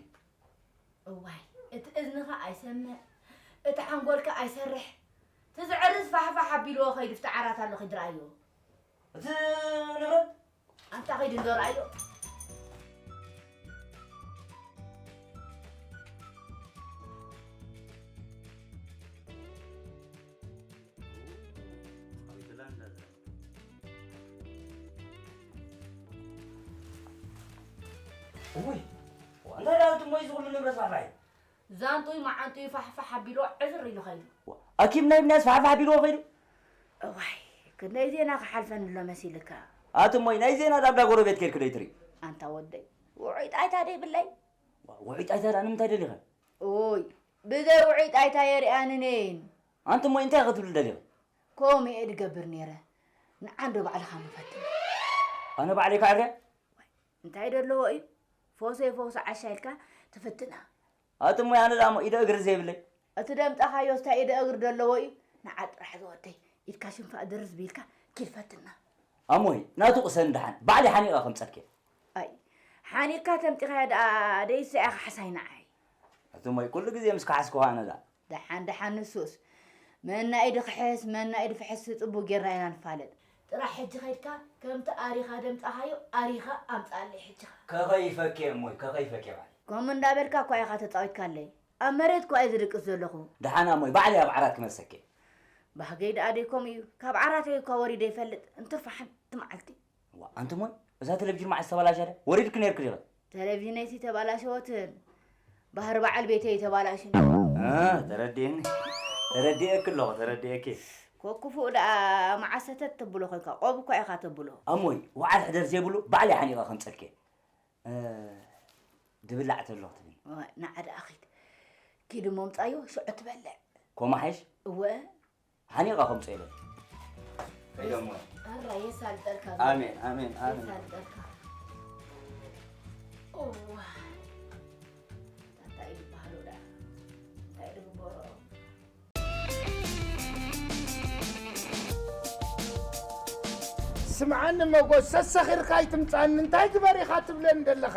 እዋይ፣ እቲ እዝንኻ ኣይሰምዕ፣ እቲ ሓንጎልካ ኣይሰርሕ። እቲ ዝዕርስ ፋሕፋሕ ኣቢልዎ ከይዱ ፍቲ ዓራት ኣሎ ኺድ ረኣዮ። እቲ ንብረት? ኣንታ ኺድ እንዶ ረኣዮ። እውይ፣ እንታይ ደኣ ኣንቲ እሞይ እዚ ኩሉ ንብረት ፋሕፋሕ እዩ? ዛንጡይ መዓንጡይ ፋሕፋሕ ኣቢልዎ ዕዝር ኢሉ ኸይዱ። ኣኪብ ናይ ብንያስ ፋሕፋሕ ኣቢልዎ ኸይዱ? እዋይ፣ ክንደይ ዜና ክሓልፈኒ ኣሎ መሲልካ? ኣቲ እሞይ ናይ ዜና ዳብዳ ጎረቤት ኬድኪ ዶ ይትርኢ? ኣንታ ወደይ፣ ውዑይ ጣይታ ዶ ይብለይ? ውዑይ ጣይታ ደኣ ንምንታይ ደሊኸ? ኦይ፣ ብዘይ ውዑይ ጣይታ የሪኣንን እየን። ኣንቲ እሞይ እንታይ ክትብሊ ደሊኺ? ከምኡ እየ ድገብር ነይረ። ንዓ እንዶ ባዕልኻ ምፈትን። ኣነ ባዕለይ ከዕርያ? እንታይ ደለዎ እዩ? ፈውሰይ ፈውሰ ዓሻ ኢልካ ትፍትና። ኣቲ እሞይ ኣነ ደኣ እሞ ኢደ እግሪ ዘይብለይ። እቲ ደምጻኻዮስ እንታይ ኢደ እግሪ ደለዎ እዩ? ንዓ ጥራሕ ዝወደይ ኢድካ ሽንፋእ ድርዝ ቢልካ ኪድ ፈትና። ኣሞይ ናቱ ቅሰን ደሓን ባዕለይ ሓኒቐ ከምጸልኪ። ኣይ ሓኒቕካ ተምጺኻዮ ደኣ ደይሳ ኢኻ ሓሳይ ንዓይ። ኣቲ እሞይ ኩሉ ግዜ ምስ ከሓስኩኻ ኣነ ደኣ። ደሓን ደሓን ንሱስ መና ኢዱ ክሕስ መና ኢዱ ፍሕስ ጽቡቕ ጌርና ኢና ንፋለጥ። ጥራሕ ሕጂ ኸይድካ ከምቲ ኣሪኻ ደምጻኻዮ ኣሪኻ ኣምጽኣለይ ሕጂ ኸኣ። ከኸይፈክየ እሞይ ከኸይፈክየ ባዕለይ። ከምኡ እንዳበልካ እኳ ኢኻ ተጻዊትካለይ። ኣብ መሬት እኳ እየ ዝድቅስ ዘለኹ። ደሓን ኣሞይ ባዕለይ ኣብ ዓራት ክመልሰኪ። ባህገይ ደኣ ደይ ከምኡ እዩ። ካብ ዓራተይ እኳ ወሪደ ይፈልጥ፣ እንትርፋ ሓንቲ መዓልቲ። ዋ፣ ኣንቲ ሞይ፣ እዛ ቴሌቪዥን መዓስ ተባላሻ ድያ? ወሪድኪ ነይርኪ ዲኺ? ቴሌቪዥነይ ተባላሸወትን ባህሪ በዓል ቤተይ ተባላሽን። እ፣ ተረዲእኒ። ተረዲእኪ ኣለኹ፣ ተረዲእኪ። ኮክፉእ ደኣ መዓስ ሰተት ተብሎ ኮንካ፣ ቆብ እኳ ኢኻ ተብሎ። ኣሞይ፣ ወዓል ሕደር ዘይብሉ ባዕለይ ሓኒቐ ከምጸልኪ። እ፣ ድብላዕ ተሎ ክትብል። ዋይ፣ ንዓ ደኣ ኺድ። ኪድ እሞ ምጻዮ፣ ሽዑ ትበልዕ። ኮማሓይሽ? እወ። ሓኒቐ ከምጽእ ኢለ። ከይደ እሞ። ኣራ የሳልጠልካ። ኣሜን፣ ኣሜን፣ ኣሜን። የሳልጠልካ። ኦ። እንታይ እዩ ዝበሃሉ ደኣ? እንታይ እዩ ዝግበሮ? ስምዓኒ መጎስ፣ ሰሰኺርካ ኣይትምጻኒ። እንታይ ግበር ኢኻ ትብለኒ ዘለኻ?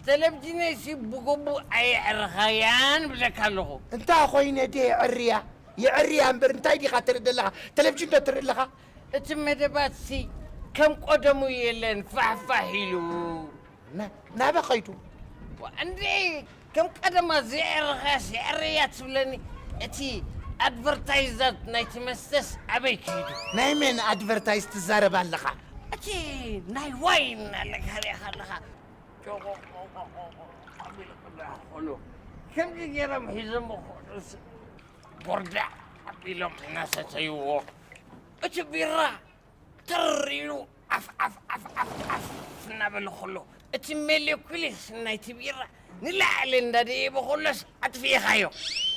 ቴሌቪዥነይሲ ብግቡእ ኣየዕረኻያን እብለካ ኣለኹ። እንታይ ኮይነ ድየ የዕርያ? የዕርያ እምበር እንታይ ዲኻ ትርኢ ዘለኻ? ቴሌቪዥን ዶ ትርኢ ኣለኻ? እቲ መደባትሲ ከም ቀደሙ የለን፣ ፋሕፋሕ ኢሉ። ና-፣ ናበ ኸይዱ? ዋ፣ እንዴ፣ ከም ቀደማ ዘየዕረኻስ የዕረያ ትብለኒ? እቲ ኣድቨርታይዛት ናይቲ መስተስ ኣበይ ከይዱ? ናይ መን ኣድቨርታይዝ ትዛረብ ኣለኻ? እቲ ናይ ዋይን ኣለካ ሪኢኻ ኣለኻ። ጮቆቆቆቆቆ ኣቢሉ ክብላዕ ከሎ፣ ከምዚ ገይሮም ሒዞሞ ከሎስ፣ ቦርዳዕ ኣቢሎም እናሰተይዎ፣ እቲ ቢራ ትር ኢሉ ዓፍ፣ ዓፍ፣ ዓፍ፣ ዓፍ፣ ዓፍ እናበለ ከሎ፣ እቲ ሞለኩልስ ናይቲ ቢራ ንላዕሊ እንዳደየበ ከሎስ ኣጥፊእኻዮ።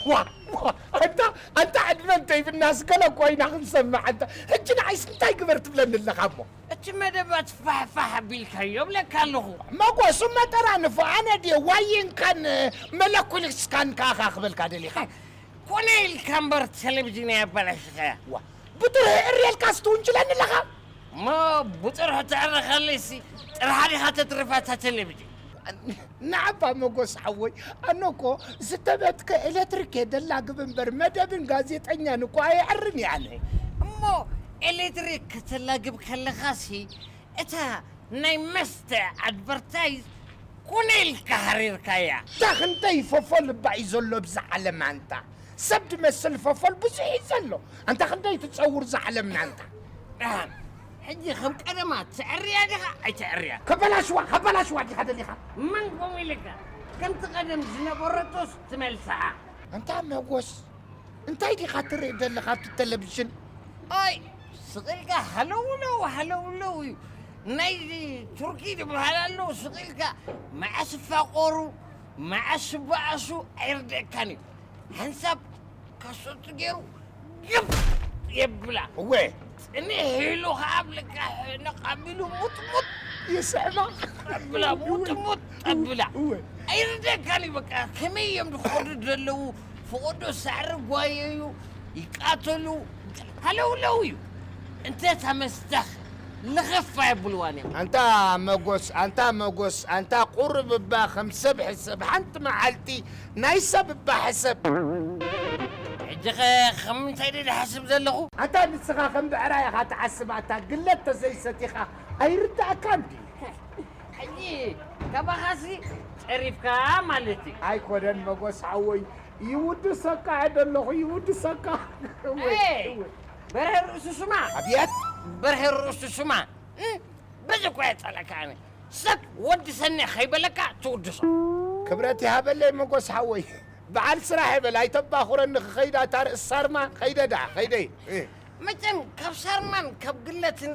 ዋ፣ ዋ፣ ኣንታ፣ ኣንታ ዕድመ እንተይብናስ ገለ እኮ ኢና ክንሰምዕ። ኣንታ፣ ሕጂ ንዓይስ እንታይ ግበር ትብለኒ ኣለኻ እሞ? እቲ መደባት ፋሕፋሕ ኣቢልካዮ እብለካ ኣለኹ። መጎስ፣ እሞ ጠራንፎ፣ ኣነ ድየ ዋይንካን መለኩልስካን ከኣ ክበልካ ደሊኻ? ኮነ ኢልካ እምበር ቴሌቪዥን ኣበላሽኻያ። ዋ፣ ብጥርሑ እርየልካስ ትውንጅለኒ ኣለኻ? እሞ ብጥርሑ ተዕርኸለይሲ ጥርሓ ዲኻ ተትርፋ እታ ቴሌቪዥን? ንዓባ መጎስ ሓወይ፣ ኣነ እኮ ዝተበትከ ኤሌክትሪክ እየ ደላግብ እምበር መደብን ጋዜጠኛን እኮ ኣየዕርን እየ ኣነ። እሞ ኤሌክትሪክ ከተላግብ ከለኻሲ እታ ናይ መስተ ኣድቨርታይዝ ኮነ ኢልካ ሃሪርካያ። እታ ክንደይ ፎፎ ልባ እዩ ዘሎ ብዛ ዓለም ኣንታ። ሰብ ድመስል ፎፎል ብዙሕ እዩ ዘሎ። ኣንታ ክንደይ ትጸውር እዛ ዓለምና ኣንታ። ደሓን፣ ሕጂ ከም ቀደማ ትዕርያ ዲኻ ኣይተዕርያ? ከበላሽዋ፣ ከበላሽዋ ዲኻ ደሊኻ? መን ከምኡ ኢልካ? ከምቲ ቀደም ዝነበረቶስ ትመልስኣ። ኣንታ መጎስ፣ እንታይ ዲኻ ትርኢ ዘለኻ ኣብቲ ቴሌቪዥን? ኣይ፣ ስቕ ኢልካ ሃለውለው፣ ሃለውለው እዩ። ናይ ቱርኪ ዝበሃል ኣሎ፣ ስቕ ኢልካ መዓስ ይፋቐሩ፣ መዓስ ይበኣሱ ኣይርደኣካን እዩ። ሓንሳብ ካሶት ገይሩ ግብ የብላ። እወ። ጽንሕ ኢሉ ኸዓ ኣብ ልቃሕ ነቕ ኣቢሉ ሙጥሙጥ ይስዕማ። ኣቢላ፣ ሙጥሙጥ ኣቢላ። እወ። ኣይርደኣካን እዩ በቃ። ከመይ እዮም ዝኸዱ ዘለዉ? ፈቐዶ ሳዕሪ ጓየዩ፣ ይቃተሉ፣ ሃለውለው እዩ። እንተ እታ መስተ ልኽፍ ኣየብልዋን እዮም። ኣንታ መጎስ፣ ኣንታ መጎስ፣ ኣንታ ቁሩብ እባ ከም ሰብ ሕሰብ። ሓንቲ መዓልቲ ናይ ሰብ እባ ሕሰብ። ሕጂ ኸ ከም ምንታይ ድየ ዝሓስብ ዘለኹ? ኣንታ ንስኻ ከም ብዕራይ ኢኻ ትሓስብ። ኣታ ግለት ተዘይሰቲኻ ኣይርዳእካን ድዩ? ሕጂ ካባኻሲ ጸሪፍካ ማለት እዩ። ኣይኮነን መጎስ ሓወይ፣ ይውድሰካ እየ ደለኹ፣ ይውድሰካ። እወ፣ ኤይ፣ እወ። በርሀ ርእሱ ስማ። ኣብየት? በርሀ ርእሱ ስማ። እም፣ በዚ እኮ እየ ጸለካ ኣነ። ሰብ ወዲ ሰነ ከይበለካ ትውድሶ። ክብረት ይሃበለይ መጎስ ሓወይ። በዓል ስራሕ ይበል፣ ኣይተባኹረኒ ክኸይድ ኣታ ርእሲ ሳርማ፣ ከይደ ደኣ፣ ከይደ እየ። መቸም ካብ ሳርማን ካብ ግለትን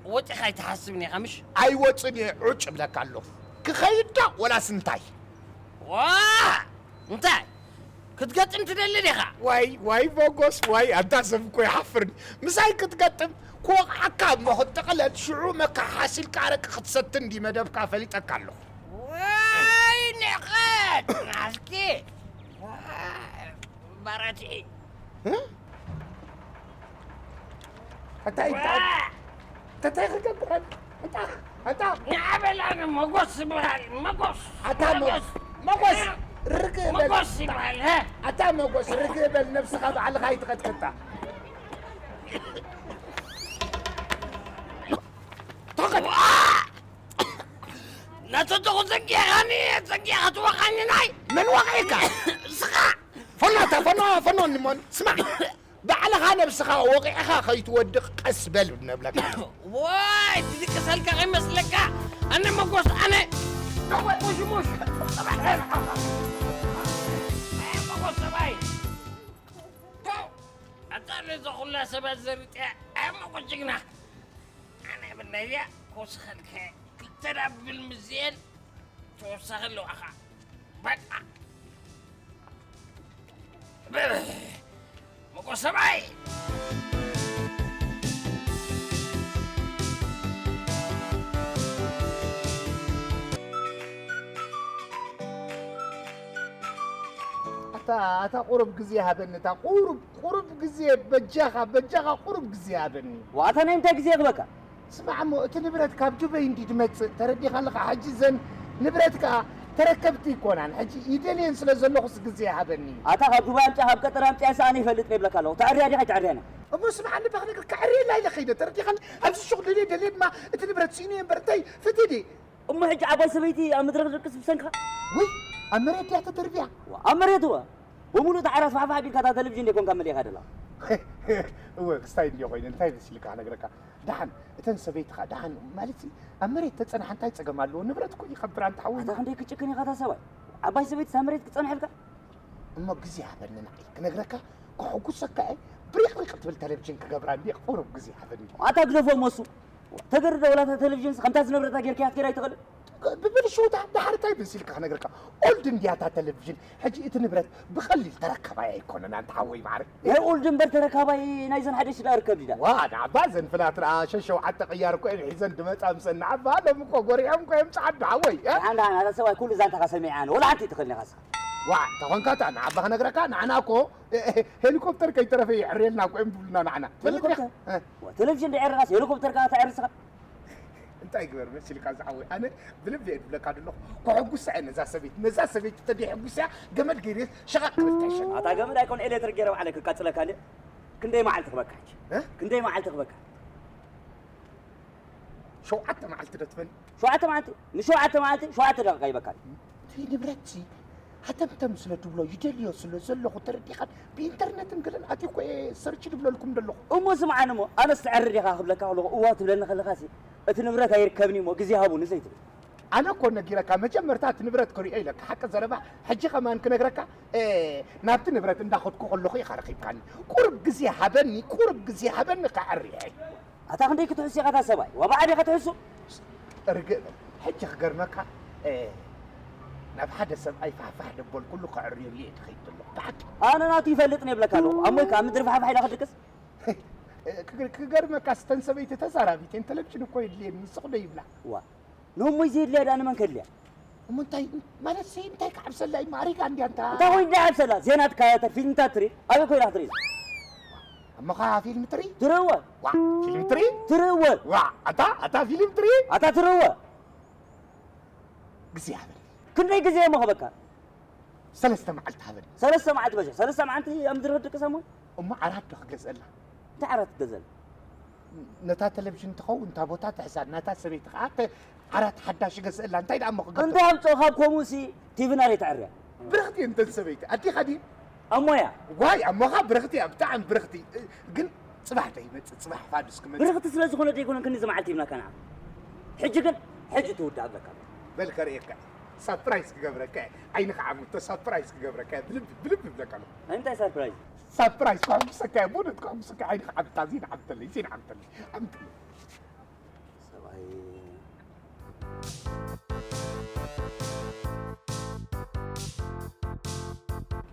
ወጺኻ ኣይትሓስብን ኢኻ ምሽ? ኣይወጽን እየ፣ ዑጭ እብለካ ኣለኹ። ክኸይድ ዶ ወላስ እንታይ? ዋ! እንታይ? ክትገጥም ትደሊ ዲኻ? ዋይ፣ ዋይ፣ ሞጎስ፣ ዋይ፣ ኣንታ ሰብ እኮ ይሓፍርኒ። ምሳይ ክትገጥም ክወቕዓካ እሞ ክትጥቕለል፣ ሽዑ መካሓስ ኢልካ ኣረቂ ክትሰቲ እንዲ መደብካ ፈሊጠካ ኣለኹ። ዋይ፣ ንዕቐት ናስኪ። ባራቲ። እ? እንታይ፣ እንታይ፣ እንታይ ክገብረን? ኣንታ፣ ኣንታ። ንዓበል ኣነ መጎስ ዝበሃል፣ መጎስ፣ ኣታ መ-፣ መጎስ። መጎስ፣ ርግእ በል። መጎስ ይበሃል፣ ሀ? ኣታ መጎስ፣ ርግእ በል፣ ነብስኻ ባዕልኻ ኣይትቐጥቅጣ። ተቐጥ-፣ ዋ! ናተተኹ ዘጊኻኒ፣ ዘጊኻ ትወቓኒ ናይ መን ወቒዕካ? እስኻ! ፈኖ፣ ኣታ ፈኖ፣ ፈኖ፣ ንሞን፣ ስማዕ። ባዕልኻ ነብስኻ ወቒዕኻ ከይትወድቕ ቀስ በል ነብለካ። ዋይ ትድቅሰልካ ከይመስለካ። ኣነ መጎስ ኣነ። ወይ ሙሽ ሙሽ። መጎስ ሰባይ። ኣታ ነዛ ኩላ ሰባት ዘርጥያ። ኣይ መጎስ ጅግና። ኣነ ብናይዚኣ ክውስኸልከ ክልተ ዳብል ምስዚኤን ተወሳኺ ኣለዋኻ። በቃ። መጎስ ሰብኣይ። ኣታ ኣታ ቁሩብ ግዜ ሃበኒ፣ እታ ቁሩብ ቁሩብ ግዜ በጃኻ፣ በጃኻ ቁሩብ ግዜ ሃበኒ። ዋታ ናይ እንታይ ግዜ ክበካ? ስማዕ እሞ፣ እቲ ንብረት ካብ ዱበይ እንዲ ድመጽእ ተረዲኻ ኣለኻ። ሕጂ ዘን ንብረት ከኣ ተረከብቲ ይኮናን። ሕጂ ይደልየን ስለ ዘለኹስ ግዜ ሃበኒ። ኣታ ካብ ዱባይ ኣምጽኣ፣ ካብ ቀጠር ኣምጽኣ ሰኣነ ይፈልጥ ነብለካ ኣለኹ። ተዕርያ ዲኻ ኣይተዕርያና? እሞ ስማዕ፣ ንባኽ ነገር ከዕርየላ ኢለ ኸይደ፣ ተረዲኻኒ? ኣብዚ ሹቕ ደልየ ደልየ ድማ እቲ ንብረት ስኢኑ እየ እምበር፣ እንታይ ፈትየ ድየ? እሞ ሕጂ ዓባይ ሰበይቲ ኣብ መድረኽ ድርቅስ ብሰንካ? ወይ፣ ኣብ መሬት ድያ ተደርብያ? ዋ፣ ኣብ መሬት እወ። ብምሉእ እቲ ዓራት ፋሕፋሕ ኣቢልካ እታ ቴሌቪዥን ደይኮንካ መሊእካ ደላ? እወ፣ ክስታይ እንድዮ ኮይነ፣ እንታይ መሲልካ ክነግረካ? ደሓን፣ እተን ሰበይቲ ኸኣ ደሓን፣ ማለትሲ፣ ኣብ መሬት ተጸንሓ እንታይ ጸገም ኣለዎ? ንብረት እኮ ይኸብር፣ ኣንታ ሓወይ። ኣታ ክንደይ ክጭክን ኢኻ እታ ሰብኣይ? ዓባይ ሰበይቲ እታ መሬት ክጸንሐልካ? እሞ ግዜ ሃበኒ ንዓይ፣ ክነግረካ፣ ከሐጉሰካ እየ፣ ብሪቕሪቕ ትብል ቴሌቪዥን ክገብራ እንድየ፣ ቁሩብ ግዜ ሃበኒ። ኣታ ግደፎ እሞ እሱ። ተገርዶ ወላ እታ ቴሌቪዥንስ ከምታ ዝነብረታ ጌርካያ ክትገይራ ኣይትኽእልን? ብብልሽውታ ደሓር እንታይ መሲልካ ክነግረካ? ኦልድ እንድያ እታ ቴሌቪዥን። ሕጂ እቲ ንብረት ብቐሊል ተረካባይ ኣይኮነን፣ ኣንታ ሓወይ ማዕረ። ናይ ኦልድ እምበር ተረካባይ ናይዘን ሓደሽቲ ደኣ ርከብ ድዳ? ዋ፣ ንዓባ ዘን ፍላት ደኣ ሸሸውዓተ ቅያር እኮ እየን ሒዘን ድመጻ ምሰን። ንዓባ ሎም እኮ ጎሪሖም እኮ እዮም ጸዓዱ ሓወይ፣ እ? ደሓን፣ ደሓን፣ ኣታ ሰብኣይ ኩሉ ዛንታኻ ሰሚዐ ኣነ። ወላ ሓንቲ ኣይትኽእልኒ ኢኻ እስኻ። ዋ፣ ተኾንካ እታ ንዓባ ክነግረካ፣ ንዓና እኮ፣ እ፣ እ፣ ሄሊኮፕተር ከይተረፈ የዕርየልና እኮ እዮም ዝብሉና ንዓና። ትፈልጥ ዲኻ? ሄሊኮፕተር? እ። ዋ፣ ቴሌቪዥን ድዕሪ ኻስ ሄሊኮፕተር ከኣ ተዕሪ እስኻ? እንታይ ግበር መሲልካ ዝሓወይ፣ ኣነ ብልቢ እየ ድብለካ ዘለኹ። ከሐጉሳ እየ ነዛ ሰበይቲ፣ ነዛ ሰበይቲ ተደይ ሕጉስያ ገመድ ገይረ ሸቓቕ ክብል ተሸን። ኣታ ገመድ ኣይኮን ኤሌክትሪክ ገይረ ባዕለይ ክቃጽለካ እንዴ። ክንደይ መዓልቲ ክበካ ሕጂ? እ? ክንደይ መዓልቲ ክበካ? ሸውዓተ መዓልቲ ዶ ትበል? ሸውዓተ መዓልቲ? ንሸውዓተ መዓልቲ ሸውዓተ ደቂቃ ይበካ። እቲ ንብረትሲ ሃተምተም ስለ ትብሎ ይደልዮ ስለ ዘለኹ ተረዲኻን ብኢንተርነትን ገለን ኣትየ እኮ እየ ሰርች ድብለልኩም ዘለኹ። እሞ ስምዓኒ እሞ፣ ኣነስ ትዕሪ ዲኻ ክብለካ ከለኹ፣ እዋ ትብለኒ ከለኻሲ፣ እቲ ንብረት ኣይርከብን እዩ እሞ፣ ግዜ ሃቡኒ ዘይትብል። ኣነ እኮ ነጊረካ፣ መጀመርታ እቲ ንብረት ክሪኦ ኢለካ፣ ሓቂ ዘረባ፣ ሕጂ ከማን ክነግረካ፣ እ፣ ናብቲ ንብረት እንዳኸድኩ ከለኹ ኢኻ ረኺብካኒ። ቁሩብ ግዜ ሃበኒ፣ ቁሩብ ግዜ ሃበኒ ከዕርየ። ኣታ ክንደይ ክትሕሱ ኢኻ እታ ሰብኣይ? ዋ ብዓድ ኢኻ ትሕሱ። ርግእ በል። ሕጂ ክገርመካ፣ እ፣ ናብ ሓደ ሰብኣይ ፋሕፋሕ ደበልኩሉ ከዕርየሉ እየ ድኸይድ ዘለኹ። ብሓቂ። ኣነ ናቱ ይፈልጥን እየ እብለካ ኣለኹ። ኣሞይ ከኣ ምድሪ ፋሕፋሕ ኢላ ክድቅስ? ክገ-፣ ክገርመካ፣ ስተን ሰበይቲ ተዛራቢት እየን፣ ቴሌቪዥን እኮ የድልየኒ፣ ንስኹ ዶ ይብላ? ዋ፣ ንእሞይ ዘየድልያ ደኣ ንመን ከድልያ? እሞ እንታይ፣ ማለትሲ እንታይ ክዓብሰላ እዩ? ማዕሪጋ እንድያ እንታ። እንታይ ወይ እንታይ ዓብሰላ? ዜና ትከታተል፣ ፊልምታት ትርኢ? ኣበይ ኮይና ክትርኢ? እሞ ኸዓ ፊልም ትርኢ? ትርእዎ? ዋ፣ ፊልም ትርኢ? ትርእዎ? ዋ፣ ኣታ፣ ኣታ ፊልም ትርኢ? ኣታ ትርእዎ? ግዜ ሃበኒ። ክንደይ ግዜ እሞ ክበካ? ሰለስተ መዓልቲ ሃበኒ። ሰለስተ መዓልቲ በጃ፣ ሰለስተ መዓልቲ ኣብ ምድሪ ክትድቅስ እሞ? እሞ ዓራት ዶ ክገዝአላ? እንታይ ዓራት ክትገዝአላ? ነታ ቴሌቪዥን ትኸውን እታ ቦታ ትሕዛ፣ ናታ ሰበይቲ ኸዓ ተ-፣ ዓራት ሓዳሽ ይገዝአላ። እንታይ ደኣ እሞ ክገብር? እንታይ ኣምፅኦ ካብ ከምኡሲ ቲቪ ናደይ ተዕርያ? ብርኽቲ እየን እተን ሰበይቲ። ኣዴኻ ድየን? ኣሞያ። ዋይ፣ ኣሞኻ ብርኽቲ እያ፣ ብጣዕሚ ብርኽቲ። ግን ፅባሕ ዶ ይመፅእ? ፅባሕ ፋዱስ ክመፅእ። ብርኽቲ ስለ ዝኾነ ዶ ኣይኮነን ክንዲ መዓልቲ ሂብናካ ንዓ? ሕጂ ግን፣ ሕጂ ትውዳእ ኣለካ። በል ከርእየካ እየ። ሳፕራይዝ ክገብረካ እየ። ዓይንኻ ዓሚተ ሳፕራይዝ ክገብረካ እየ። ብልቢ፣ ብልቢ ይብለካ ኣለኹ። እንታይ ሳፕራይዝ? ሳፕራይዝ ከሐጉሰካ እየ። ብእውነት ከሐጉሰካ እየ። ዓይንኻ ዓምታ፣ ዜና ዓምተለይ፣ ዜና ዓምተለይ። ዓምተለይ። ሰብኣይ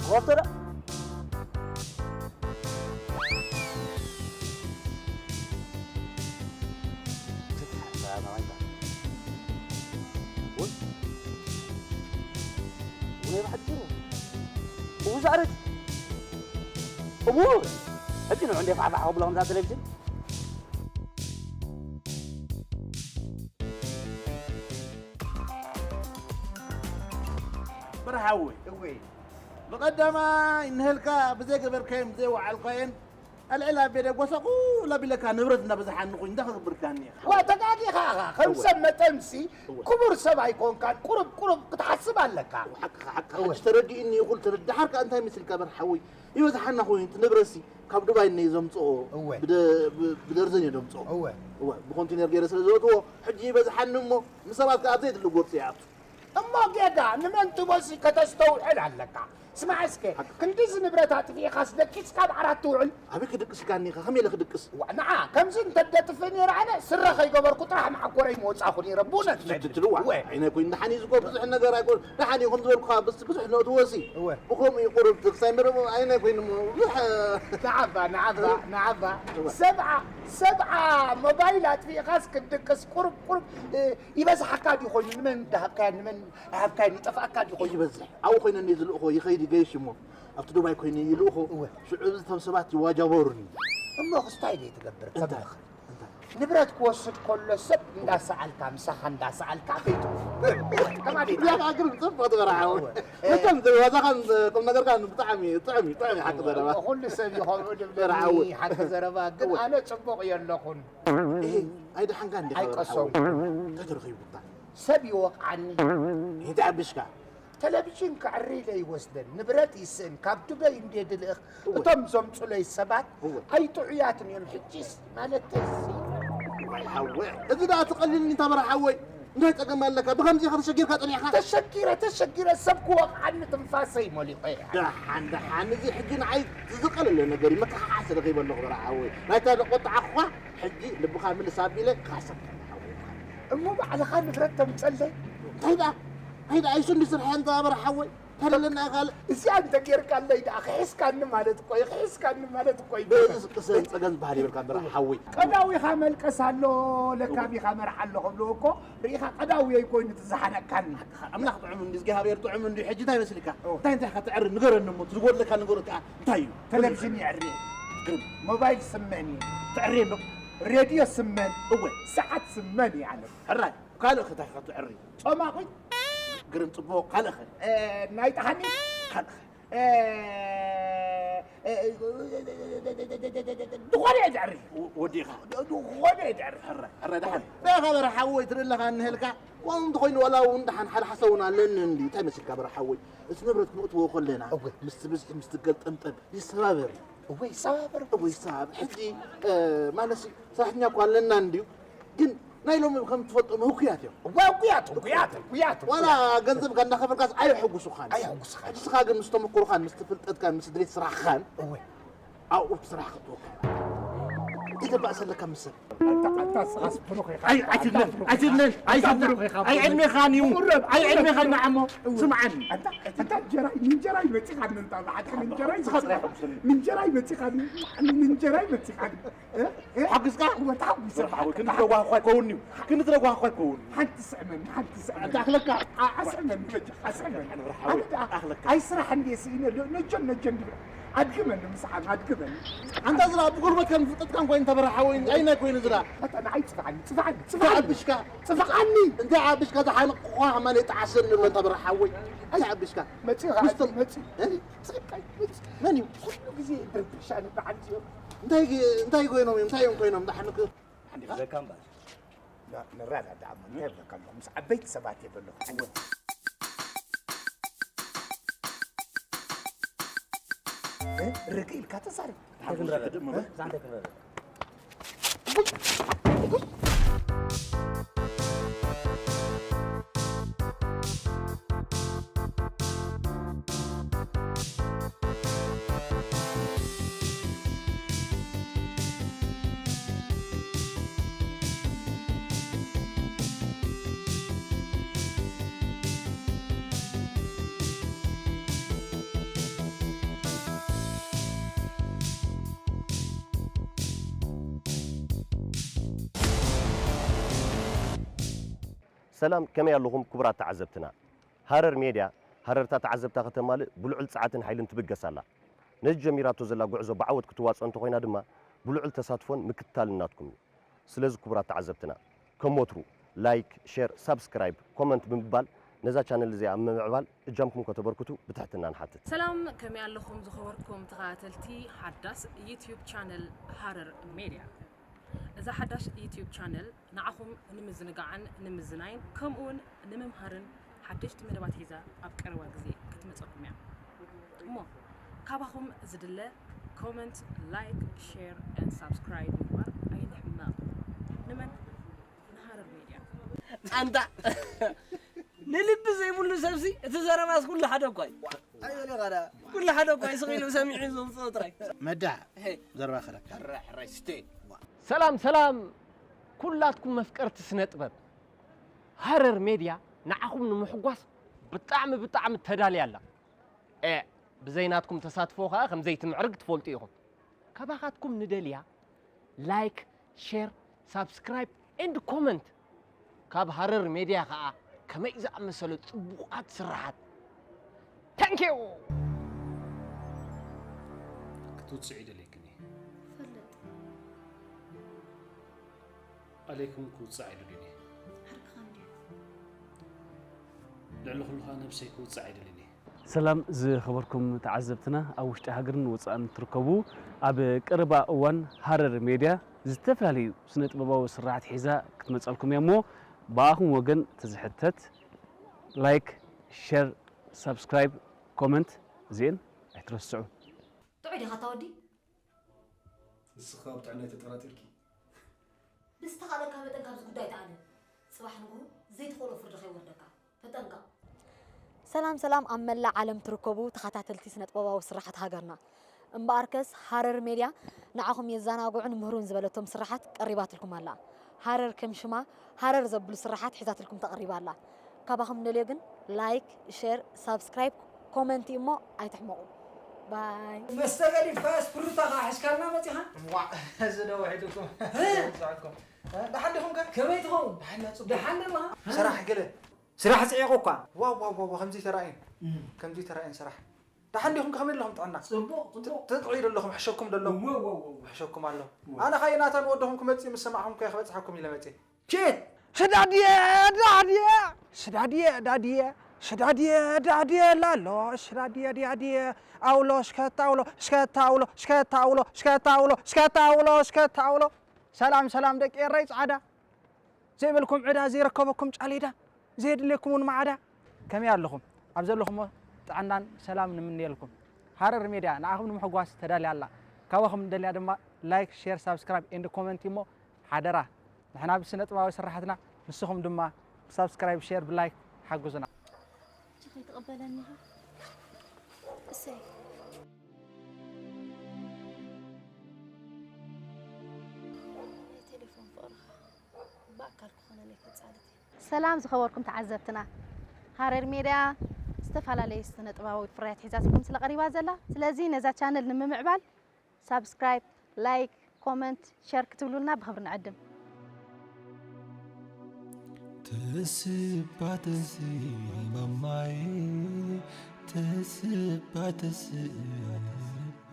ኮፍተረ። ወይ፣ ወይ፣ ባሕቲ። እቡ ዛዕረት። እቡ። ሕጂ ንዑ እንደ ፋሕፋሕ ክብሎ ከምዛ ቴሌቪዥን። መርሓዊ። እወይ። ብቐዳማይ እንሀልካ ብዘይገበርካዮን ብዘይወዓልካዮን ኣልዕል ኣቤ ደጎሳ ቁል ኣቢለካ ንብረት እናበዝሓኒ ኮይኑ እንታይ ክገብርካኒ ኢኻ? ዋ፣ ተጋጊኻ ኢኻ። ከም እወ። ሰብ መጠንሲ እወ። ክቡር ሰብ ኣይኮንካን። ቁሩብ ቁሩብ ክትሓስብ ኣለካ። ሓቅኻ፣ ሓቅኻ። እወ። ሕጂ ተረዲእኒ ይኹን ተረዳሓር ከኣ እንታይ ምስልካ በርሓወይ? ይበዝሓና ኮይኑ እቲ ንብረትሲ ካብ ዱባይ እነ ዘምጽኦ እወ። ብደ-፣ ብ-፣ ብደርዘን እየ ዘምጽኦ። እወ። እወ፣ ብኮንቴነር ገይረ ስለ ዘእትዎ ሕጂ ይበዝሓኒ እሞ ንሰባት ከኣ ኣብ ዘይድሊ ጎርፂ ይኣቱ። እሞ ጌጋ ንመን ትቦሲ ከተስተውዕል ኣለካ። ስማዕ እስከ፣ ሓቂ። ክንድዚ ንብረት ኣጥፊእኻስ ደቂስካ ኣብ ዓራት ትውዕል? ኣበይ ክድቅስ ኢልካኒ ኢኻ? ከመይ ኢለ ክድቅስ? ዋ፣ ንዓ፣ ከምዚ እንተደጥፍእ ነይረ ኣነ ስረ ከይገበርኩ ጥራሕ መዓኮረይ ምወጻኹ ነይረ፣ ብእውነት ትልዋ። እወ። ዓይነ ኮይኑ ደሓን እዩ ዝኮ ብዙሕ ነገር ኣይኮን። ደሓን እዩ ከም ዝበልኩኻ ብስ ብዙሕ ነእትዎ ሲ። እወ። ብኸምኡ እዩ ቁሩብ ትክሳይ መረብ ዓይነ ኮይኑ እሞ ብዙሕ ንዓባ፣ ንዓባ፣ ንዓባ። እወ። ሰብዓ፣ ሰብዓ ሞባይል ኣጥፊእኻስ ክድቅስ ቁሩብ፣ ቁሩብ፣ እ፣ ይበዝሓካ ድዩ ኮይኑ? ንመን እንዳሃብካያ፣ ንመን ኣይሃብካያን ይጠፍኣካ ድዩ ኮይኑ? ይበዝሕ። ኣብኡ ኮይነ እንደ ዝልእኾ ይኸይድ ይገይሽ እሞ ኣብቲ ዱባይ ኮይነ ይልእኾ። እወ። ሽዑ እዚ እቶም ሰባት ይዋጃበሩኒ። እሞ ክስታይ ደይ ትገብር እንታይ? ከምልኽ። እንታይ? ንብረት ክወስድ ከሎ ሰብ እንዳሰኣልካ፣ ምሳኻ እንዳሰኣልካ ቤቱ። ከማን ቤቱ። እዚኣ ግን ጽቡቕ ትበርዓ። እወ። መቸም ዋዛኻን ቁም ነገርካን ብጣዕሚ ጥዑም እዩ፣ ጥዑም እዩ ሓቂ ዘረባ። ኩሉ ሰብ እዩ ከምኡ ድብለኒ በርዓ እወ። ሓቂ ዘረባ፣ ግን እወ። ኣነ ጽቡቕ እየ ኣለኹን። እሄ፣ ኣይደሓንካ እንዲኻ ኣይቀሰው። በርዓ። እንታይ ተረኺቡካ? ሰብ ይወቕዓኒ። እንታይ ኣብሽካ? ተለቪዥን ከዕሪ ኢለ ይወስደን፣ ንብረት ይስእን፣ ካብ ዱበይ እንዴ ድልእኽ፣ እወ። እቶም ዘምጹለይ ሰባት እወ። ኣይጥዑያትን እዮም። ሕጂስ ማለተይሲ። ዋይ ሓወይ፣ እዚ ደኣ ትቐልልኒ እንታ በርዓ ሓወይ። እንታይ ጸገም ኣለካ? ብኸምዚ ኢኻ ተሸጊርካ ጸኒሕካ? ተሸጊረ፣ ተሸጊረ፣ ሰብ ክወቕዓኒ ትንፋሰይ ሞሊቐ እየ። ደሓን፣ ደሓን፣ እዚ ሕጂ ንዓይ ዝቐለለ ነገር እዩ። መከሓሓ ስለ ከይበለኹ በርዓ ሓወይ። ናይታ ዘቆጣዕኹኻ ሕጂ ልብኻ ምልስ ኣቢለ ክሓሰብ ከሎ ሓወይ። እሞ ባዕልኻ ንብረት ተምጸለይ? እንታይ ደኣ? እንታይ ደኣ? ኣይሱ እንዲ ስርሐ እንተ በርዓ ሓወይ። ተለለና ካልእ። እዚኣ እንተ ጌርካለይ ደኣ ክሒስካኒ ማለት እኮ እዩ፣ ክሒስካኒ ማለት እኮ እዩ። ብእዚ ቅሰን ጸገም ዝበሃል ይብልካ በርዓ ሓወይ። ቀዳዊኻ መልቀስ ኣሎ፣ ለካቢኻ መርዓ ኣሎ ክብልዎ እኮ ርኢኻ ቀዳዊ ኣይኮይኑ ትዝሓነካኒ። ኣምላኽ ጥዑም እንዲ፣ እግዚኣብሔር ጥዑም እንዲ። ሕጂ እንታይ መስልካ? እወ። እንታይ እንታይ ኢኻ ትዕሪ? ንገረኒ እሞ፣ እቲ ዝጎድለካ ነገሮት ከኣ እንታይ እዩ? ተለቪዥን የዕሪ። ግርም። ሞባይል ስመን እዩ። ትዕሪ ኣሎ። ሬድዮ ስመን። እወ። ሰዓት ስመን እዩ ኣነ። ሕራይ፣ ካልእ እንታይ ኢኻ ትዕሪ? ጮማ ኹይ። ግርም ጽቡቕ፣ ካልእ ኸ? እ፣ ናይ ጠሓኒ? ካልእ ኸ? እ፣ እ፣ ዝኾነ እየ ዘዕሪ። ወ-፣ ወዲኻ? ዝኾነ እየ ዘዕሪ። ሕራይ፣ ሕራይ፣ ደሓን። በኻ በርዓ ሓወይ ትርኢ ኣለኻ እንሄልካ? ከምኡ እንተኾይኑ ዋላ እውን ደሓን ሓደ ሓሳብ እውን ኣለኒ እንድዩ። እንታይ መሲልካ በርዓ ሓወይ? እቲ ንብረት ክነእትዎ ከለና እወ። ምስቲ ብዝሒ፣ ምስቲ ገልጠምጠም ይሰባበር። እወ፣ ይሰባበር። እወ፣ ይሰባበር። ሕጂ፣ እ፣ ማለትሲ ሰራሕተኛ እኳ ኣለና እንድዩ። ግን ናይ ሎሚ ከም ትፈልጦም ህኩያት እዮም። እወ፣ ህኩያት፣ ህኩያት፣ ህኩያት፣ ዋላ ህኩያት። ገንዘብካ እንዳኸፈልካስ ኣየሐጉሱኻን። ኣየሐጉሱኻን። ሕጂ ንስኻ ግን ምስ ተመክሮኻን፣ ምስ ፍልጠትካን፣ ምስ ድሌት ስራሕኻን እወ። ኣብኡ ስራሕ ክትወካ ኢኻ። እንታይ ባእሲ ኣለካ ምስ ሰብ? ኣንታ፣ ኣንታ ንስኻስ ብሩኽ ኢኻ። ኣይ፣ ኣይትድነን፣ ኣንታ ብሩኽ ኣይትድነን፣ ኢኻ። ኣይትድነን። ኣንታ ብሩኽ ኢኻ። ኣይ ዕድሜኻን እዩ። ቁረብ፣ ኣይ ቁረብ፣ ዕድሜኻን ቁረብ። ንዓሞ። እወ። ስምዓኒ። ኣንታ፣ ኣንታ እንጀራይ፣ ንእንጀራይ መጺኻኒ፣ እንታ ብሓቂ ንእንጀራይ ንስኻ ጥራይ መጺኻኒ። ሕጉስኒ። ንእንጀራይ መጺኻኒ፣ ንእንጀራይ መጺኻኒ። እ? እ? ተሓጒስካ? እወ፣ ተሓጒሰ። በርሓ ሓወይ፣ ክንዲ ተጓህኳ ኣይከውን እዩ። ክንዲ ተጓህኳ ኣይከውን። ሓንቲ ስዕመኒ፣ ሓንቲ ስዕመኒ። ኣታ ኣኽለካ። ኣ-፣ ኣስዕመኒ፣ በጃ፣ ኣስዕመኒ። በርሓ ሓወይ፣ ኣነ ደኣ ኣኽለካ። ኣይ ስራሕ እንድየ ስኢነ፣ ሎ-፣ ነጀን፣ ነጀን ድብል። ኣድግመኒ፣ ምስዓም፣ ኣድግመኒ። ኣንታ ዝራ፣ ብጉልበትካን ፍልጠትካን ኮይኑ ተበርሓ ሓወይ፣ እንታይ ናይ ኮይኑ ዝራ? ኣታ ንዓይ ጽፍዓኒ፣ ጽፍዓኒ፣ እንታይ ጽፍዓኒ። ኣብሽካ? ጽፍዓኒ። እንታይ ኣብሽካ? ዝሓንቕኳ ከማን የጠዓሰኒ ኣሎ፣ ተበርሓ ሓወይ። እንታይ ኣብሽካ? መጺኡ ኸዓ፣ ምስቶም መጺኡ። እ? ጽቃይ፣ መጺኡ። መን እዩ? ኩሉ ግዜ ይድርብሻኒ በዓል ጽዮን። እንታይ ግ-፣ እንታይ ኮይኖም እዮም? እንታይ እዮም ኮይኖም? ደሓን ክ-፣ ሓንዲኻ? ዘካ እምበር። ና-፣ ንረዳዳእ እሞ፣ እንታይ እብለካ ኣለኹ? ምስ ዓበይቲ ሰባት እየ ዘለኹ። እወ። እ? ርግእ ኢልካ ተዛረብ። እንታይ ክንረዳዳእ? እ? እንታይ ክንረዳዳእ? ሰላም፣ ከመይ ኣለኹም ክቡራት ተዓዘብትና? ሃረር ሜድያ፣ ሃረርታ ተዓዘብታ ከተማልእ ብልዑል ጸዓትን ሓይልን ትብገስ ኣላ። ነዚ ጀሚራቶ ዘላ ጉዕዞ ብዓወት ክትዋጽኦ እንተኾይና ድማ፣ ብልዑል ተሳትፎን ምክትታልን ናትኩም እዩ። ስለዚ ክቡራት ተዓዘብትና፣ ከም ወትሩ ላይክ፣ ሼር፣ ሳብስክራይብ፣ ኮመንት ብምባል ነዛ ቻነል እዚኣ ኣብ ምምዕባል እጃምኩም ከተበርክቱ ብትሕትና ንሓትት። ሰላም፣ ከመይ ኣለኹም ዝኸበርኩም ተኸታተልቲ ሓዳስ ዩትዩብ ቻነል ሃረር ሜድያ? እዛ ሓዳሽ ዩትዩብ ቻነል ንዓኹም ንምዝንጋዕን ንምዝናይን ከምኡውን ንምምሃርን ሓደሽቲ መደባት ሒዛ ኣብ ቀረባ ግዜ ክትመፀኩም እያ። እሞ ካባኹም ዝድለ ኮመንት፣ ላይክ፣ ሼር and ሳብስክራይብ ምግባር ኣይንሕመቕ። ንመን? ንሃረር ሜድያ። ኣንታ ንልቢ ዘይብሉ ሰብሲ እቲ ዘረባስ ኩሉ ሓደ እኳ እዩ። ኣይበለ ኻዳ። ኩሉ ሓደ እኳ እዩ ስቕ ኢሉ ሰሚዑ ዘውፅኦ ጥራይ። መዳ ዘረባ ከለካ። ሕራይ ስቴ። ሰላም ሰላም ኩላትኩም መፍቀርቲ ስነ ጥበብ፣ ሃረር ሜድያ ንዓኹም ንምሕጓስ ብጣዕሚ ብጣዕሚ ተዳልያ ኣላ። ኤ ብዘይ ናትኩም ተሳትፎ ከኣ ከም ዘይትምዕርግ ትፈልጡ ኢኹም። ካባኻትኩም ንደልያ ላይክ፣ ሼር፣ ሳብስክራይብ ኤንድ ኮመንት። ካብ ሃረር ሜድያ ከኣ ከመይ ዝኣመሰለ ጽቡቓት ስራሓት። ታንኪዩ። ክትውፅዒ ደልየክኒ። ፈልጥ። ኣሌኩም ክውፅእ ኣይደልን እየ። ዓርክኻ እንድዩ። ልዕሊ ኩሉ ከዓ ነብሰይ ክውፅእ ኣይደልን እየ። ሰላም ዝኸበርኩም ተዓዘብትና፣ ኣብ ውሽጢ ሃገርን ወፃእን ትርከቡ፣ ኣብ ቀረባ እዋን ሃረር ሜድያ ዝተፈላለዩ ስነ ጥበባዊ ስራሕቲ ሒዛ ክትመፀልኩም እያ እሞ ብኣኹም ወገን ተዝሕተት ላይክ፣ ሸር፣ ሳብስክራይብ፣ ኮመንት እዚኤን ኣይትረስዑ። ጥዑይ ዲኻ እታ ወዲ? ንስኻ ኣብ ጥዕናይ ተጠራጢርኪ? ብዝተኻእለካ መጠን ካብዚ ጉዳይ ተኣለ። ጽባሕ ንግሆ ዘይትኽእሎ ፍርዲ ከይወርደካ። ተጠንቀቕ። ሰላም ሰላም ኣብ መላእ ዓለም ትርከቡ ተኸታተልቲ ስነጥበባዊ ስራሓት ሃገርና እምበኣርከስ ሃረር ሜድያ ንዓኹም የዘናግዑን ምህሩን ዝበለቶም ስራሓት ቀሪባትልኩም ኣላ። ሃረር ከም ሽማ ሃረር ዘብሉ ስራሓት ሒዛትልኩም ተቐሪባ ኣላ። ካባኹም ንደልዮ ግን ላይክ፣ ሸር፣ ሳብስክራይብ፣ ኮመንቲ እሞ ኣይትሕመቑ። ባይ። መስተ ገዲፍካስ ፍሩታ ከዓ ሒዝካልና መፂኻ? ዋዕ እዚ ዶ ውዒዱኩም ዝውፅዐኩም? ደሓን ዲኹም ከ? ከመይ ትኸውን? ደሓን ና ፅቡቕ። ደሓን ድማ? ስራሕ ገለ ስራሕ ፅዒቑ እኳ። ዋው ዋው ዋው ከምዚ ተራእየን ከምዚ ተራእየን ስራሕ። ደሓን ዲኹም ከ ከመይ ኣለኹም ጥዕና? ፅቡቕ ፅቡቕ። ትጥዕዩ ዶ ኣለኹም? ሕሸኩም ዶ ኣለኹም? እወ እወ እወ። ሕሸኩም ኣሎ። እወ። ኣነ ኸኣ ናታ ንወደኹም ክመፅእ ምስ ሰማዕኹም ከ ክበፅሓኩም ኢለ መፅየ። ኬት? ስዳድየ ዳድየ ስዳድየ ዳድየ ስዳድየ ዳድየ ላሎ ስዳድየ ዳድየ ኣውሎ ሽከታ ኣውሎ ሽከታ ኣውሎ ሽከታ ኣውሎ ሽከታ ኣውሎ ሽከታ ኣውሎ ሽከታ ኣውሎ። ሰላም ሰላም ደቂ ኤረይ ጻዕዳ። ዘይበልኩም ዕዳ ዘይረከበኩም ጫሌዳ፣ ዘየድልየኩም እውን ማዕዳ። ከመይ ኣለኹም? ኣብ ዘለኹሞ ጥዕናን ሰላም ንምንየልኩም። ሃረር ሜድያ ንዓኹም ንምሕጓስ ተዳልያ ኣላ። ካባኹም ንደልያ ድማ ላይክ፣ ሼር፣ ሳብስክራይብ ኤንድ ኮመንት እሞ ሓደራ ንሕና ብስነ ጥበባዊ ስራሓትና ንስኹም ድማ ብሳብስክራይብ፣ ሼር፣ ብላይክ ሓግዙና። እሺ ከይትቕበለኒ ኢኻ? እሰይ። ናይ ቴሌፎን ፍቕርኻ ብኣካል ክኾነለይ ከጻልት እየ። ሰላም ዝኸበርኩም ተዓዘብትና፣ ሃረር ሜድያ ዝተፈላለዩ ስነ ጥበባዊ ፍርያት ሒዛትልኩም ስለ ቀሪባ ዘላ፣ ስለዚ ነዛ ቻነል ንምምዕባል ሳብስክራይብ፣ ላይክ፣ ኮመንት፣ ሸር ክትብሉልና ብኽብሪ ንዕድም። ተስባ ተስማማይ ተስባ ተስባ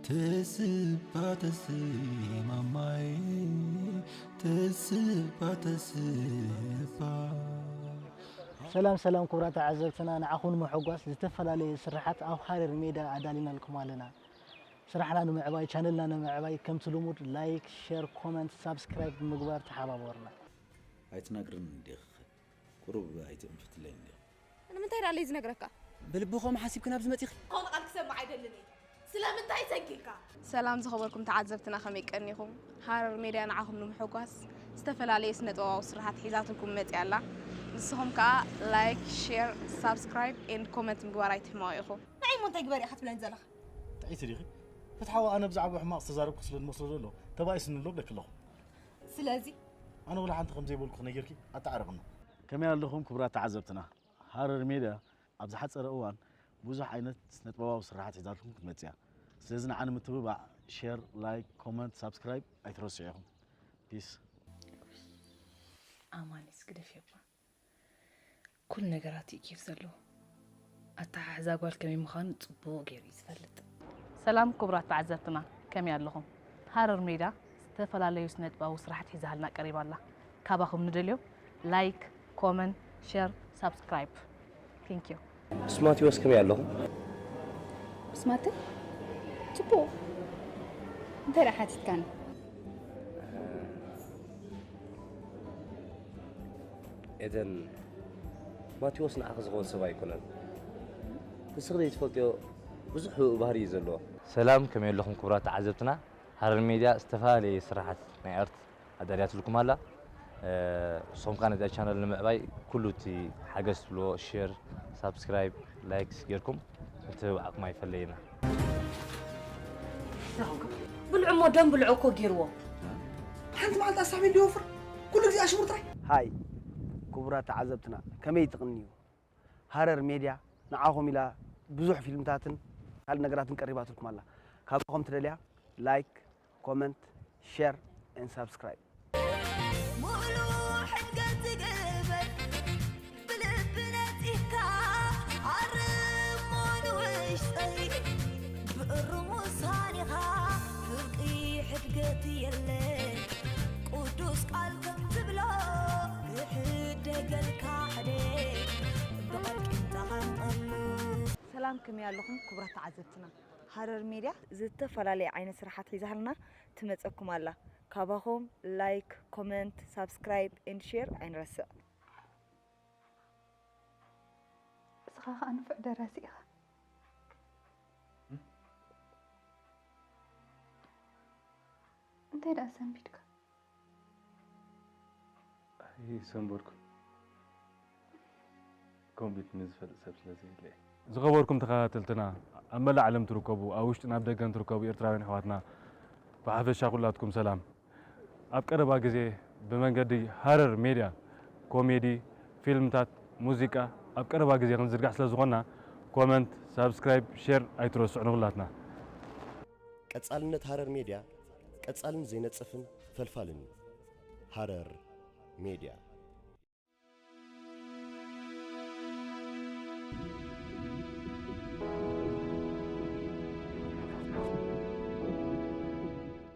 ተስባ ተስማማይ ተስባ ተስባ ሰላም ሰላም ክቡራት ተዓዘብትና፣ ንዓኹም ንምሕጓስ ዝተፈላለየ ስርሓት ኣብ ሃረር ሜዳ ኣዳሊናልኩም ኣለና። ስራሕና ንምዕባይ፣ ቻነልና ንምዕባይ ከምቲ ልሙድ ላይክ፣ ሸር፣ ኮመንት፣ ሳብስክራይብ ብምግባር ተሓባበሩና። ኣይትናግርን እንዲኺ ቁሩብ ኣይትእንፍትለይ እንዲኺ። ንምንታይ ደኣ ለይ ዝነግረካ? ብልቢ ከምኡ ሓሲብኪ ናብዚ መጺኺ? ዝኾነ ቃል ክሰምዕ ኣይደልን እየ። ስለምንታይ ሰንኪልካ? ሰላም ዝኸበርኩም ተዓዘብትና ከመይ ቀኒኹም? ሃረር ሜድያ ንዓኹም ንምሕጓስ ዝተፈላለዩ ስነ ጥበባዊ ስራሓት ሒዛትልኩም መጺኣ ኣላ። ንስኹም ከኣ ላይክ፣ ሼር፣ ሳብስክራይብ ኤንድ ኮመንት ምግባር ኣይትሕመቑ ኢኹም። ንዓይ እሞ እንታይ ግበሪ ኢኻ ትብለኒ ዘለኻ? ጥዕይቲ ዲኺ? ፍትሓዊ ኣነ ብዛዕባ ሕማቕ ዝተዛረብኩ ስለ ዝመስሎ ዘሎ ተባኢስኒ ኣሎ እብለኪ ኣለኹ። ስለዚ ኣነ ወላ ሓንቲ ከም ዘይበልኩ ክነጊርኪ ኣተዓረቕና። ከመይ ኣለኹም ክቡራት ተዓዘብትና? ሃረር ሜድያ ኣብ ዝሓጸረ እዋን ብዙሕ ዓይነት ስነጥበባዊ ስርሓት ሒዛልኩም ክትመጽእ እያ። ስለዚ ንዓ ንምትብባዕ ሼር፣ ላይክ፣ ኮመንት፣ ሳብስክራይብ ኣይትረስዑ ኢኹም። ፒስ። ኣማን እስኪ ደፊእኳ። ኩሉ ነገራት እዩ ኬፍ ዘለዎ። ኣተሓሕዛ ጓል ከመይ ምዃኑ ጽቡቕ ገይሩ እዩ ዝፈልጥ። ሰላም ክቡራት ተዓዘብትና፣ ከመይ ኣለኹም? ሃረር ሜድያ ዝተፈላለዩ ስነ ጥበባዊ ስራሕቲ ሒዛልና ቀሪባ ኣላ። ካባኹም ንደልዮ ላይክ፣ ኮመንት፣ ሸር፣ ሳብስክራይብ። Thank you። ምስ ማቴዎስ ከመይ ኣለኹም? ምስ ማተ ጽቡቕ። እንታይ ደኣ ሓቲትካኒ? ኤደን፣ ማቴዎስ ንዓኺ ዝኸውን ሰብ ኣይኮነን። ንስኺ ዘይትፈልጥዮ ብዙሕ ህቡእ ባህሪ እዩ ዘለዎ። ሰላም፣ ከመይ ኣለኹም ክቡራት ተዓዘብትና? ሃረር ሜድያ ዝተፈላለየ ስራሓት ናይ ኣርት ኣዳልያትልኩም ኣላ። ንስኹም ከኣ ነዛ ቻነል ንምዕባይ ኩሉ እቲ ሓገዝ ትብልዎ ሼር፣ ሳብስክራይብ፣ ላይክስ ጌርኩም ምትብባዕኩም ኣይፈለየና። ብልዑ እሞ ደም ብልዑ እኮ ገይርዎ። ሓንቲ መዓልቲ ኣሳሕቢሉ ይወፍር፣ ኩሉ ግዜ ኣሽሙር ጥራይ። ሃይ ክቡራት ተዓዘብትና፣ ከመይ ትቕንዩ? ሃረር ሜድያ ንዓኹም ኢላ ብዙሕ ፊልምታትን ካልእ ነገራትን ቀሪባትልኩም ኣላ። ካባኹም ትደልያ ላይክ፣ ኮመንት፣ ሸር and ሳብስክራይብ። ሙሉ ሕድገት ዝግበር ብልቢ ነጺካ ኣርሞ ንውሽጠይ ብእሩም ውሳኔኻ ፍርቂ ሕድገት የለ ቅዱስ ቃል ከም ትብሎ ክሕደገልካ ሕደ ብቐልቂም ተቐምጠሉ ሰላም ከመይ ኣለኹም ክቡራት ተዓዘብትና? ሃረር ሜድያ ዝተፈላለየ ዓይነት ስራሓት ሒዛልና ትመጸኩም ኣላ። ካባኹም ላይክ፣ ኮመንት፣ ሳብስክራይብ and ሼር ኣይንረስዕ። እስኻ ኸኣ ንፉዕ ደራሲ ኢኻ። እንታይ ደኣ ሰንቢድካ? ኣይሰንበድኩን። ኮምቢት ንዝፈልጥ ሰብ ስለ ዘየለ። ዝኸበርኩም ተኸታተልትና፣ ኣብ መላእ ዓለም ትርከቡ፣ ኣብ ውሽጥን ኣብ ደገን ትርከቡ ኤርትራውያን ኣሕዋትና፣ ብሓፈሻ ኩላትኩም ሰላም። ኣብ ቀረባ ግዜ ብመንገዲ ሃረር ሜድያ ኮሜዲ፣ ፊልምታት፣ ሙዚቃ ኣብ ቀረባ ግዜ ክንዝርጋሕ ስለ ዝኾንና፣ ኮመንት፣ ሳብስክራይብ፣ ሼር ኣይትረስዑ ንኹላትና። ቀጻልነት ሃረር ሜድያ ቀጻልን ዘይነጽፍን ፈልፋልን እዩ። ሃረር ሜድያ።